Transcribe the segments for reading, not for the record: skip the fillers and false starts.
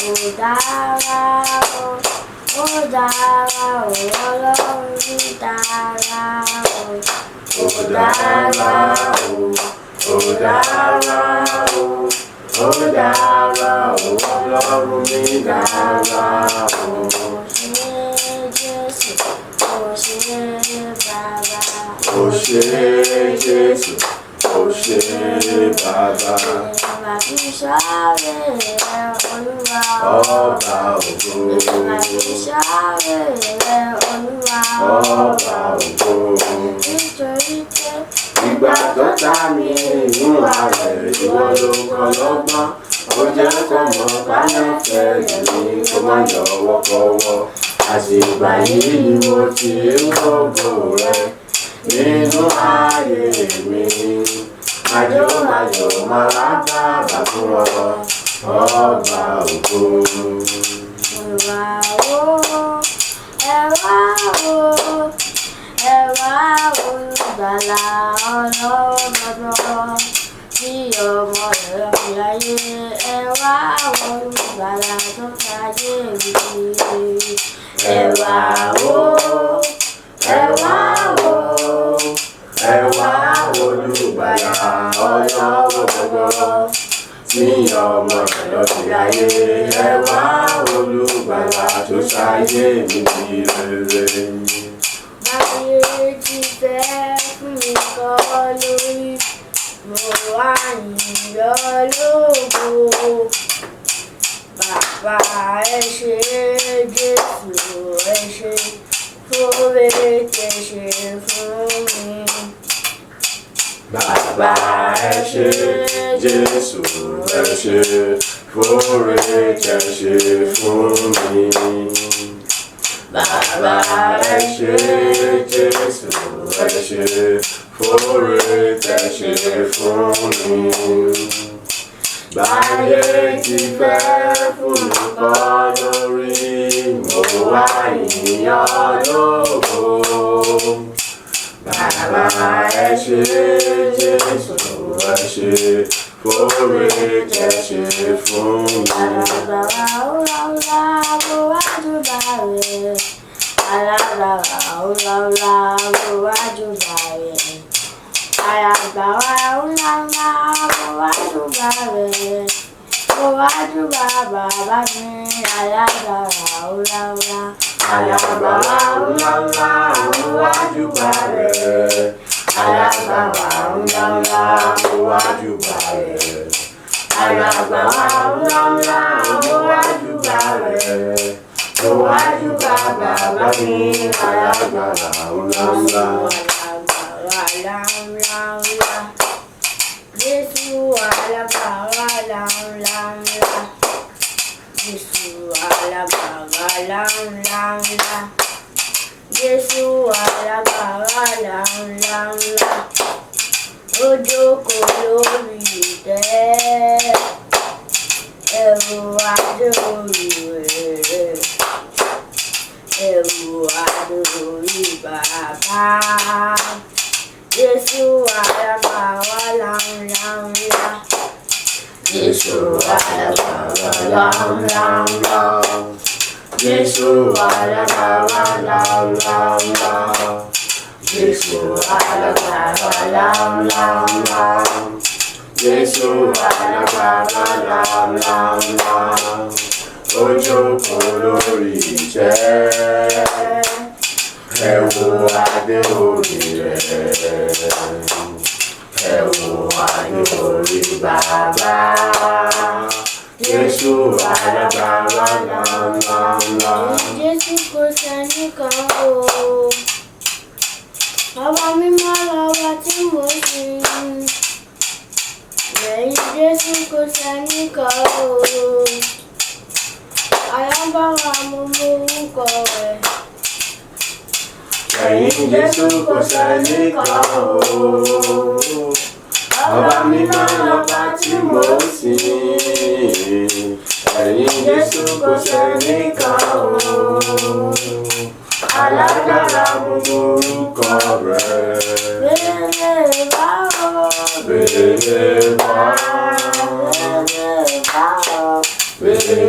Ó dára o, ó dára o, Ọlọ́run mi dára o. Ó dára o, ó dára o, ó dára o, Ọlọ́run mi dára o. Ó ṣé Jésù, ó ṣé Bàbá. Ó ṣé Jésù, ó ṣé Bàbá. Bàbá fi ṣọ́ọ̀rẹ́ rẹ Olúwa. Ọba ògo. Bàbá fi ṣọ́ọ̀rẹ́ rẹ Olúwa. Ọba ògo. Nítorí pé Ìgbà tó ta mi ìmúra rẹ̀, ìwọ ló kọ́ lọ́gbọ́n. Ó jẹ́ kó mọ̀ páyọ̀fẹ́ èmi kó má yọwọ́ kọ́wọ́. Àtìgbà yìí ni mo ti ń gbogbo rẹ̀ nínú ayé mi. Àjò májò máa lágbára fún ọ, ọba ògo. Ẹ̀wà o, ẹ̀wà o, ẹ̀wà olùgbàlà ọlọ́wọ́ tí ọmọ rẹ̀ fi ayé. Ẹ̀wà olùgbàlà tó fayé mi. Ẹ̀wà o, ẹ̀wà o, ẹ̀wà olùgbàlà ọlọ́wọ́ gbọgbọrọ tí ọmọ rẹ̀ lọ sí ayé. Ẹ̀wà olùgbàlà tó ṣayé mi di rere. Báyé ti fẹ́ fún mi kọ́ lórí, mo wá yìn ọ́ lógo. Bàbá ẹ ṣé, Jésù ẹ ṣé, fóore tẹ ṣe fún mi. Bàbá ẹ ṣé, Jésù ẹ ṣé, fóore tẹ́ ṣe fún mi. Bàbá ẹ ṣé, Jésù ẹ ṣé, fóore tẹ́ ṣe fún mi. Báyé ti fẹ́ fún mi kọ́ lórí, mo wá yìn ọ́ lógo. Bàbá ẹ ṣé, Jésù ẹ ṣé, fóore tẹ́ ṣe fún mi. Alágbára ńlá ńlá mo wá júbà rẹ̀. Alágbára ńlá ńlá mo wá júbà rẹ̀. Alágbára ńlá ńlá mo wá júbà rẹ̀. Mo wá júbà bàbá mi. Alágbára ńlá ńlá. Alágbára ńlá ńlá mo wá júbà rẹ̀. Alágbára ńlá ńlá mo wá júbà rẹ̀. Alágbára ńlá ńlá mo wá júbà rẹ̀. Mo wá júbà bàbá mi. Alágbára ńlá ńlá. Alágbára ńlá ńlá. Jésù alágbára ńlá ńlá. Jésù alágbára ńlá ńlá. Jésù alágbára ńlá ńlá. Ó jókòó lórí ìtẹ́. Ẹ̀rù adé orí rẹ̀. Ẹ̀rù adé orí bàbá. Jésù alágbára ńlá ńlá. Jésù alágbára ńlá ńlá. Jésù alágbára ńlá ńlá. Jésù alágbára ńlá ńlá. Jésù alágbára ńlá ńlá. Ó jókòó lórí ìtẹ́. Ẹ wo adé orí rẹ̀. Ẹ wo adé orí bàbá. Jésù alágbára ńlá ńlá. Jésù kò sẹ́nìkan o. Ọba mímọ́ lọ́ba tí mo sìn. Lẹ́yìn Jésù kò sẹ́nìkan o. Alágbára mo mọ orúkọ rẹ̀. Lẹ́yìn Jésù kò sẹ́nìkan o. Ọba mímọ́ lọ́ba tí mo sìn. Lẹ́yìn Jésù kò sẹ́nìkan o. Alágbára mo mọ orúkọ rẹ̀. Bèrè wá o. Bèrè wá. Bèrè wá o. Bèrè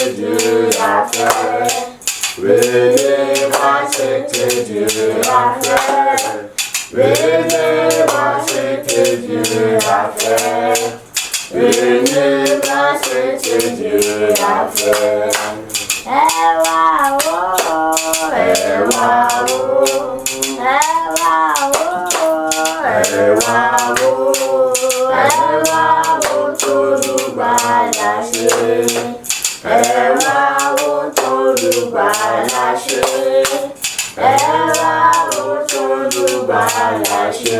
que Dieu a fait. Venez voir ce que Dieu a fait. Venez voir ce que Dieu a fait. Venez voir ce que Dieu a fait. Ẹ wá wò ó, Ẹ wá wò ó, ẹ wá wò ó, ẹ wá wò ó, ẹ wá wò t'Olùgbàlà ṣe. Ẹ wá wò t'Olùgbàlà ṣe. Ẹ wá wò t'Olùgbàlà ṣe.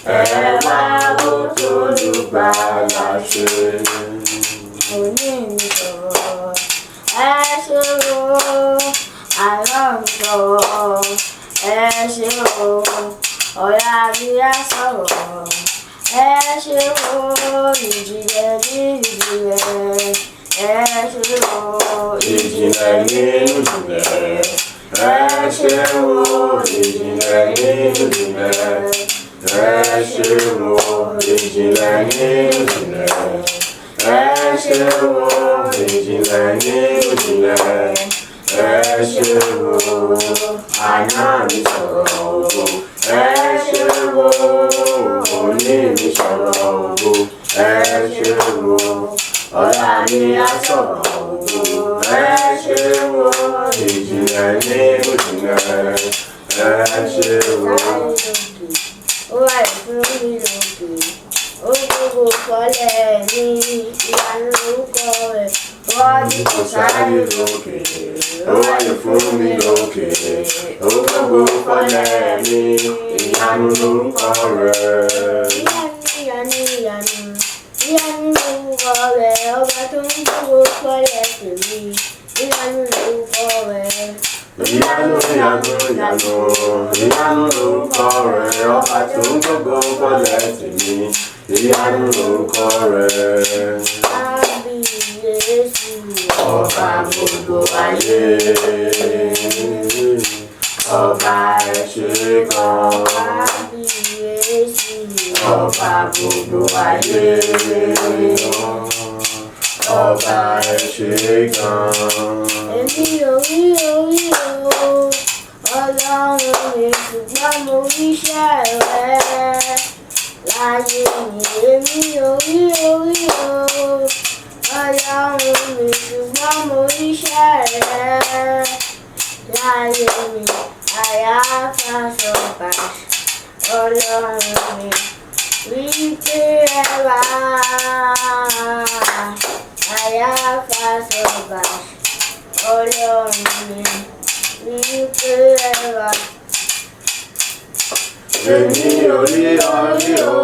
Ẹ wá wò t'Olùgbàlà ṣe. Òní mi sọ̀rọ̀, ẹ ṣé o, àná mi sọ̀rọ̀, ẹ ṣé o, ọ̀la mi á sọ̀rọ̀, ẹ ṣé o, ìjìnlẹ̀ ní ìjìnlẹ̀, ẹ ṣé o, Ìjìnlẹ̀ nínú ìjìnlẹ̀. Ẹ ṣé o, ìjìnlẹ̀ nínú ìjìnlẹ̀. Ẹ ṣé o, ìjìnlẹ̀ nínú ìjìnlẹ̀. Ẹ ṣé o, ìjìnlẹ̀ nínú ìjìnlẹ̀. Ẹ ṣé o, àná mi sọ̀rọ̀ ògo. Ẹ ṣé o, òní mi sọ̀rọ̀ ògo. Ẹ ṣé o, ọ̀la mi á sọ̀rọ̀ ògo. Ẹ ṣé o, ìjìnlẹ̀ nínú ìjìnlẹ̀. Ẹ ṣé o. Ó wà fún mi lókè, ó gbogbo fọlẹ̀ ní ìyanu orúkọ rẹ̀, wọ́n ní Kò sáyé lókè, ó wáyé fún mi lókè, ó gbogbo fọlẹ̀ mi, ìyanu lórúkọ rẹ̀. Ìyanu, ìyanu, ìyanu, ìyanu lórúkọ rẹ̀, ọba tó ń gbogbo fọlẹ̀ tèmi, ìyanu lórúkọ rẹ̀. Ìyanu, ìyanu, ìyanu, ìyanu lórúkọ rẹ̀, ọba tó ń gbogbo fọlẹ̀ tèmi, ìyanu lórúkọ rẹ̀. Kábíyèsí, Ọba gbogbo ayé, ọba ẹ ṣé gan. kábíyèsí, Ọba gbogbo ayé, ọba ẹ ṣé gan. Èmi ò rí orí o, Ọlọ́run mi, ṣùgbọ́n mo ríṣẹ́ rẹ láyé mi. Èmi ò rí orí o, Ọlọ́run mi, ṣùgbọ́n mo ríṣẹ́ rẹ láyé mi. Àyàfà sọ̀bà, Ọlọ́run mi, wípé ẹ wá. Àyàfà sọ̀bà, Ọlọ́run mi, wípé ẹ wá. Èmi ò rí orí o,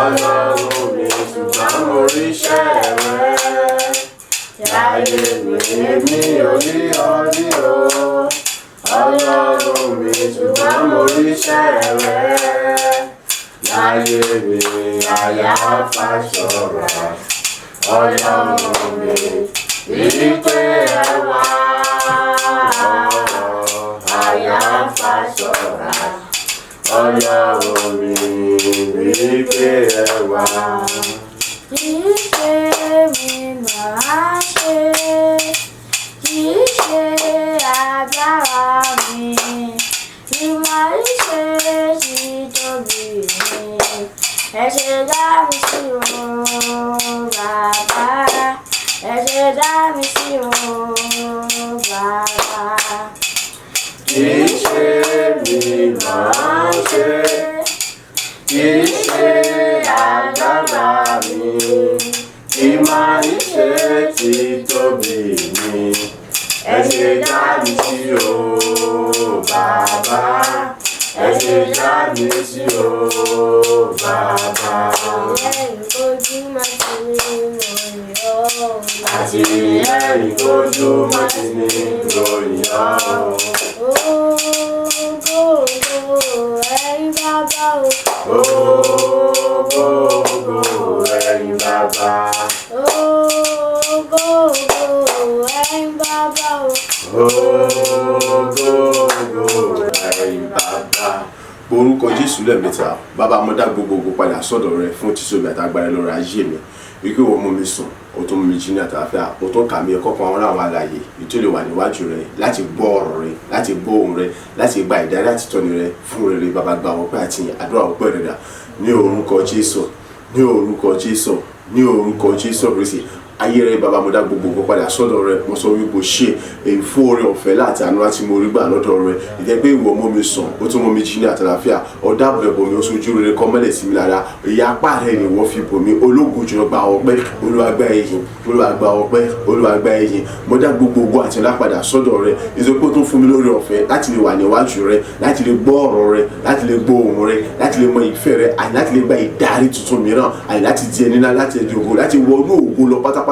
Ọlọ́run mi, ṣùgbọ́n mo ríṣẹ́ rẹ láyé mi. Èmi ò rí orí o, Ọlọ́run mi, ṣùgbọ́n mo ríṣẹ́ rẹ láyé mi. Àyàfà sọ̀rọ̀, Ọlọ́run mi, wípé ẹ wá. Àyàfà sọ̀rọ̀, Ọlọ́run mi, wípé ẹ wá. Kì í ṣe mi máa ṣe, kì í ṣe agbára mi, ìmọ̀ ìṣe ti tóbi mi. Ẹ ṣe dá mi sí o, bàbá. Ẹ ṣe dá mi sí o, bàbá. Kì í ṣe mi máa ṣe, kì í ṣe agbára mi, ìmọ̀ ìṣe ti tóbi mi. Ẹ ṣe dá mi sí o, bàbá. Ẹ ṣe dá mi sí o, bàbá. Lẹ́yìn ojú máa ti ní mo yọ̀ ọ́. Àti lẹ́yìn tójú má ti ní ròyìn ọ́. Ògo, ògo, ẹ̀yin bàbá o. Ògo, ògo, ẹ̀yin bàbá. Ògo, ògo, ẹ̀yin bàbá o. Ògo, ògo, ẹ̀yin bàbá. Orúkọ Jésù lẹ́ẹ̀mẹ́ta, bàbá mo dá gbogbo ògo padà sọ́dọ̀ rẹ fún títóbi àtàgbára lórí ayé mi. Wípé ìwọ mú mi sùn, o tún mú mi jí ní àtàlàáfíà, o tún kà mí ẹ̀kọ́ kan àwọn àlàyé ètò lè wà níwájú rẹ láti gbọ́ ọ̀rọ̀ rẹ, láti gbọ́ ohùn rẹ, láti gba ìdarí àti ìtọ́ni rẹ fún rere. Bàbá, gba ọpẹ́ àti àdúrà ọpẹ́ rẹ dà ní orúkọ Jésù, ní orúkọ Jésù, ní orúkọ Jésù Kristi. Ayé rẹ bàbá, mo dá gbogbo ògo padà sọ́dọ̀ rẹ. Mo sọ wípé o ṣe èyí fún oore ọ̀fẹ́ láti àánú láti mo rí gbà lọ́dọ̀ rẹ, ìjẹ́ pé ìwọ mú mi sùn, ó tún mú mi jí ní àtàlàáfíà, ọ̀dà bẹ̀rẹ̀ bò mí, ó sojú rere kọ́ mọ́lẹ̀ sí mi lára. Ìyá apá rẹ ni ìwọ fi bò mí. Ológo jùlọ, gba ọpẹ́. Olúwa, gba ìyìn. Olúwa, gba ọpẹ́. Olúwa, gba ìyìn. Mo dá gbogbo ògo àti ọlá padà sọ́dọ̀ rẹ, ìsopọ̀ tó fún mi lórí ọ̀fẹ́ láti lè wà níwájú rẹ, láti lè gbọ́ ọ̀rọ̀ rẹ, láti lè gbọ́ ohùn rẹ, láti lè mọ ìfẹ́ rẹ, àti láti lè gba ìdarí tuntun mìíràn, àti láti di ẹni ńlá, láti di ògo, láti wọnú ògo lọ pátápátá.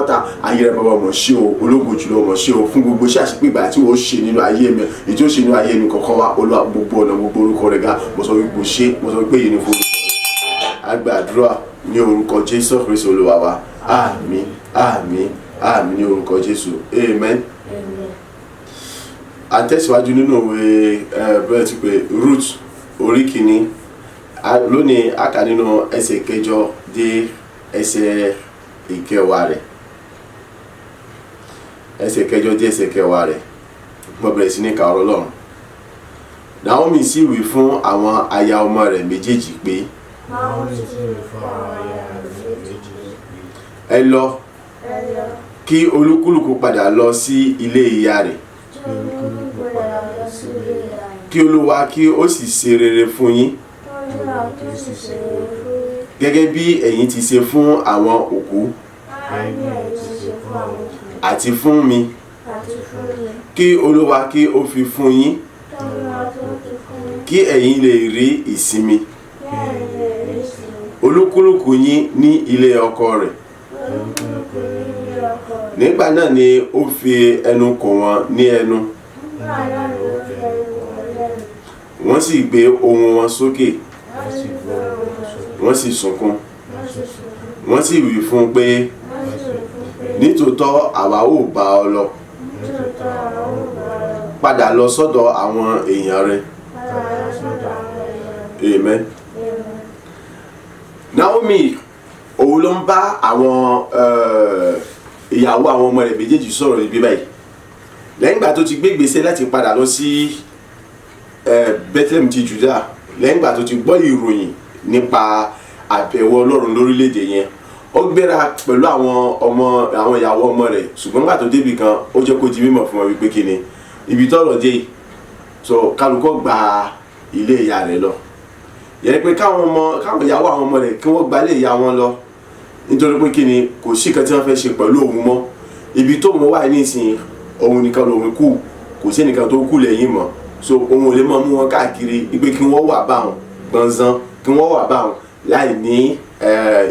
Ayé rẹ bàbá, mọ̀ ṣe o. Ológo jùlọ, mọ̀ ṣe o fún gbogbo iṣẹ́ àṣepé ìgbà tí wọ́n ṣe nínú ayé mi, èyí tí ó ṣe nínú ayé mi kọ̀ọ̀kan wa. Olúwa, gbogbo ọ̀nà, gbogbo orúkọ rẹ ga. Mo sọ wípé o ṣe, mo sọ wípé yìí ni fún agbàdúrà ní orúkọ Jésù Kristi Olúwa wa. Àmín, àmín, àmín ní orúkọ Jésù. Amen. Amen. A tẹ̀síwájú nínú òwe bẹ́ẹ̀ ti pé Ruth orí kìíní. Lónìí a kà nínú ẹsẹ̀ kẹjọ dé ẹsẹ̀ ìkẹwàá rẹ̀, ẹsẹ̀ kẹjọ dé ẹsẹ̀ kẹwàá rẹ̀. Mo bẹ̀rẹ̀ sí ní ka ọ̀rọ̀ Ọlọ́run. Naomi sì wí fún àwọn aya ọmọ rẹ̀ méjèèjì pé, Naomi sì wí fún àwọn aya rẹ̀ méjèèjì pé, ẹ lọ, ẹ lọ, kí olúkúlùkù padà lọ sí ilé ìyá rẹ̀, kí olúkúlùkù padà lọ sí ilé ìyá rẹ̀. Kí Olúwa kí ó sì ṣe rere fún yín, Kí Olúwa kí ó sì ṣe rere fún yín, gẹ́gẹ́ bí ẹ̀yin ti ṣe fún àwọn òkú gẹ́gẹ́ bí ẹ̀yin ti ṣe fún àwọn òkú àti fún mi. Àti fún mi. Kí Olúwa kí ó fi fún yín, Kí Olúwa kí ó fi fún yín, kí ẹ̀yin lè rí ìsinmi, kí ẹ̀yin lè rí ìsinmi, olúkúlùkù yín ní ilé ọkọ rẹ̀. Olúkúlùkù ní ilé ọkọ rẹ̀. Nígbà náà ni ó fi ẹnu kò wọ́n ní ẹnu, Nígbà náà ni ó fi ẹnu kò wọ́n lẹ́nu. Wọ́n sì gbé ohùn wọn sókè, Wọ́n sì gbé ohùn wọn sókè. Wọ́n sì sunkún. Wọ́n sì sunkún. Wọ́n sì wí fún un pé, Wọ́n sì wí fún un pé, nítòótọ́ àwa ó bá ọ lọ, nítòótọ́ àwa ó bá ọ lọ. Padà lọ sọ́dọ̀ àwọn èèyàn rẹ. Padà lọ sọ́dọ̀ àwọn èèyàn rẹ̀. Amen. Amen. Naomi òun ló ń bá àwọn ìyàwó àwọn ọmọ rẹ̀ méjèèjì sọ̀rọ̀ níbí báyìí, lẹ́yìn ìgbà tó ti gbé ìgbésẹ̀ láti padà lọ sí Bethlehem ti Judah, lẹ́yìn ìgbà tó ti gbọ́ ìròyìn nípa àbẹ̀wò Ọlọ́run lórílẹ̀‐èdè yẹn. Ó gbéra pẹ̀lú àwọn ọmọ, àwọn ìyàwó ọmọ rẹ̀, ṣùgbọ́n nígbà tó débì kan, ó jẹ́ kó di mímọ̀ fún wọn wípé kí ni ibi tọ́rọ̀ dé yìí, so kálukọ́ gba ilé ìyá rẹ̀ lọ, yẹn pé káwọn ọmọ, káwọn ìyàwó àwọn ọmọ rẹ̀ kí wọ́n gba ilé ìyá wọn lọ, nítorí pé kí ni, kò sí nǹkan tí wọ́n fẹ́ ṣe pẹ̀lú òun mọ́. Ibi tó òun wà nísìnyí, òun nìkan lòun kù, kò sí ẹnìkan tó kù lẹ́yìn mọ́. So òun ò lè mọ mú wọn káàkiri wípé kí wọ́n wà bá wọn gbọ̀nzán, kí wọ́n wà bá wọn láì ní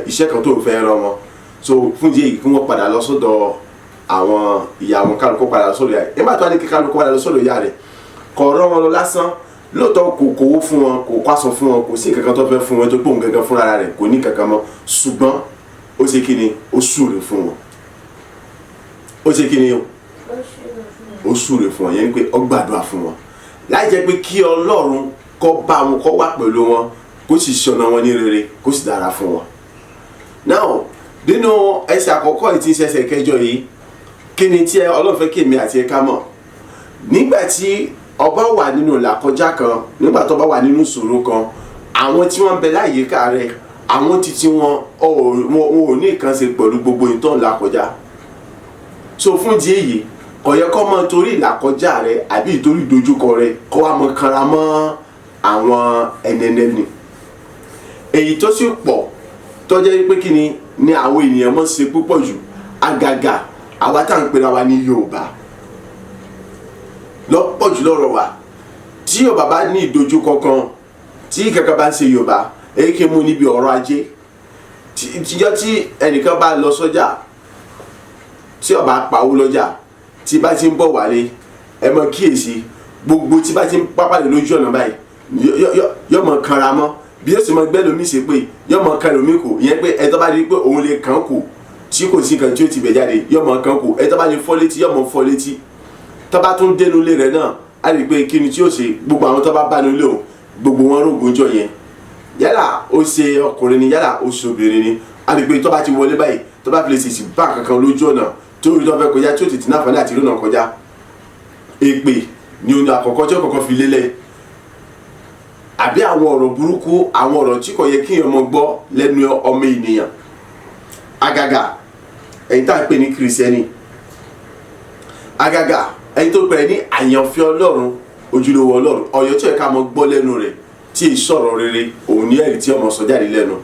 iṣẹ́ kan tó ń fẹ́ rán wọn. So fún ìdí èyí, kí wọ́n padà lọ sọ́dọ̀ àwọn ìyá wọn, kálukú padà lọ sọ́dọ̀ ìyá rẹ̀. Nígbà tó wá ní kí kálukú padà lọ sọ́dọ̀ ìyá rẹ̀, kò rán wọn lọ lásán. Lóòótọ́ kò kówó fún wọn, kò kó aṣọ fún wọn, kò sí nǹkan kan tó fẹ́ fún wọn, tó pé òun gangan fúnra rẹ̀ kò ní kankan mọ́. Ṣùgbọ́n ó ṣe kí ni? Ó súre fún wọn. Ó ṣe kí ni? Ó súre fún wọn. Ó súre fún wọn, yẹn ni pé ó gbàdúrà fún wọn, láì jẹ́ pé kí Ọlọ́run kó bá wọn, kó wà pẹ̀lú wọn, kó sì ṣọ̀nà wọn ní rere, kó sì dára fún wọn. Now, nínú ẹsẹ̀ àkọ́kọ́ yìí tí ń ṣe ẹsẹ̀ kẹjọ yìí, kí ni tí Ọlọ́run fẹ́ kí èmi àti ẹ ká mọ̀? Nígbà tí ọba wà nínú làkọjá kan, nígbà tó bá wà nínú ìṣòro kan, àwọn tí wọ́n ń bẹ láyìíká rẹ̀, àwọn títí wọn ò ní nǹkan ṣe pẹ̀lú gbogbo ìtàn làkọjá. So fún ìdí èyí, kò yẹ kó mọ torí ìlàkọjá rẹ àbí ìtorí ìdojúkọ rẹ kó wá mọ kanra mọ́ àwọn ẹnẹnẹni. Èyí tó sì pọ̀ tó jẹ́ pé kí ni ni àwọn ènìyàn mọ̀ ṣe púpọ̀ jù, àgàgà àwa tá à ń pera wa ní Yorùbá, lọ́pọ̀ jù lọ́rọ̀ wa, tí Yorùbá bá ní ìdojúkọ kan, tí kankan bá ń ṣe Yorùbá, èyí kì í mú níbi ọ̀rọ̀ ajé. Tíjọ́ tí ẹnìkan bá lọ sọ́jà, tí ó bá pawó lọ́jà, tí bá ti ń bọ̀ wálé, ẹ mọ kíyèsí, gbogbo tí bá ti ń pápálẹ̀ lójú ọ̀nà báyìí, yọ mọ kanra mọ́ bí yóò sì mọ gbẹ́ lómi ṣe pé yọ mọ kan lómi kò ìyẹn pé ẹ tó bá rí pé òun lè kàn kù tí kò sí nǹkan tí ó ti bẹ̀ jáde, yọ mọ kàn kù. Ẹ tó bá lè fọ́ létí, yọ mọ fọ́ létí. Tó bá tún dénú ilé rẹ̀ náà, á rí i pé kí ni tí yóò ṣe, gbogbo àwọn tó bá bá nílé òun, gbogbo wọn rògbò jọ yẹn, yálà ó ṣe ọkùnrin ni, yálà ó ṣe obìnrin ni, á rí i pé tó bá ti wọlé báyìí Tó bá fi lè ṣèṣì bá kankan lójú ọ̀nà tó rí tó fẹ́ kọjá, tí ó tètè náfààní àti ìrìnà kọjá, èpè ni ohun àkọ́kọ́ tí ó kọ́kọ́ fi lélẹ̀, àbí àwọn ọ̀rọ̀ burúkú, àwọn ọ̀rọ̀ tí kò yẹ kí èèyàn mọ gbọ́ lẹ́nu ọmọ ènìyàn, àgàgà ẹ̀yin tá à ń pè ní Kìrìsìtẹ́nì, àgàgà ẹni tó pẹ̀lẹ́ ní àyànfẹ́ Ọlọ́run, ojúlówó Ọlọ́run. Ọ̀yọ́ tí ẹ̀ka mọ gbọ́ lẹ́nu rẹ̀ tí èyí sọ̀rọ̀ rere, òun ní ẹ̀rí tí ọmọ sọ jáde lẹ́nu,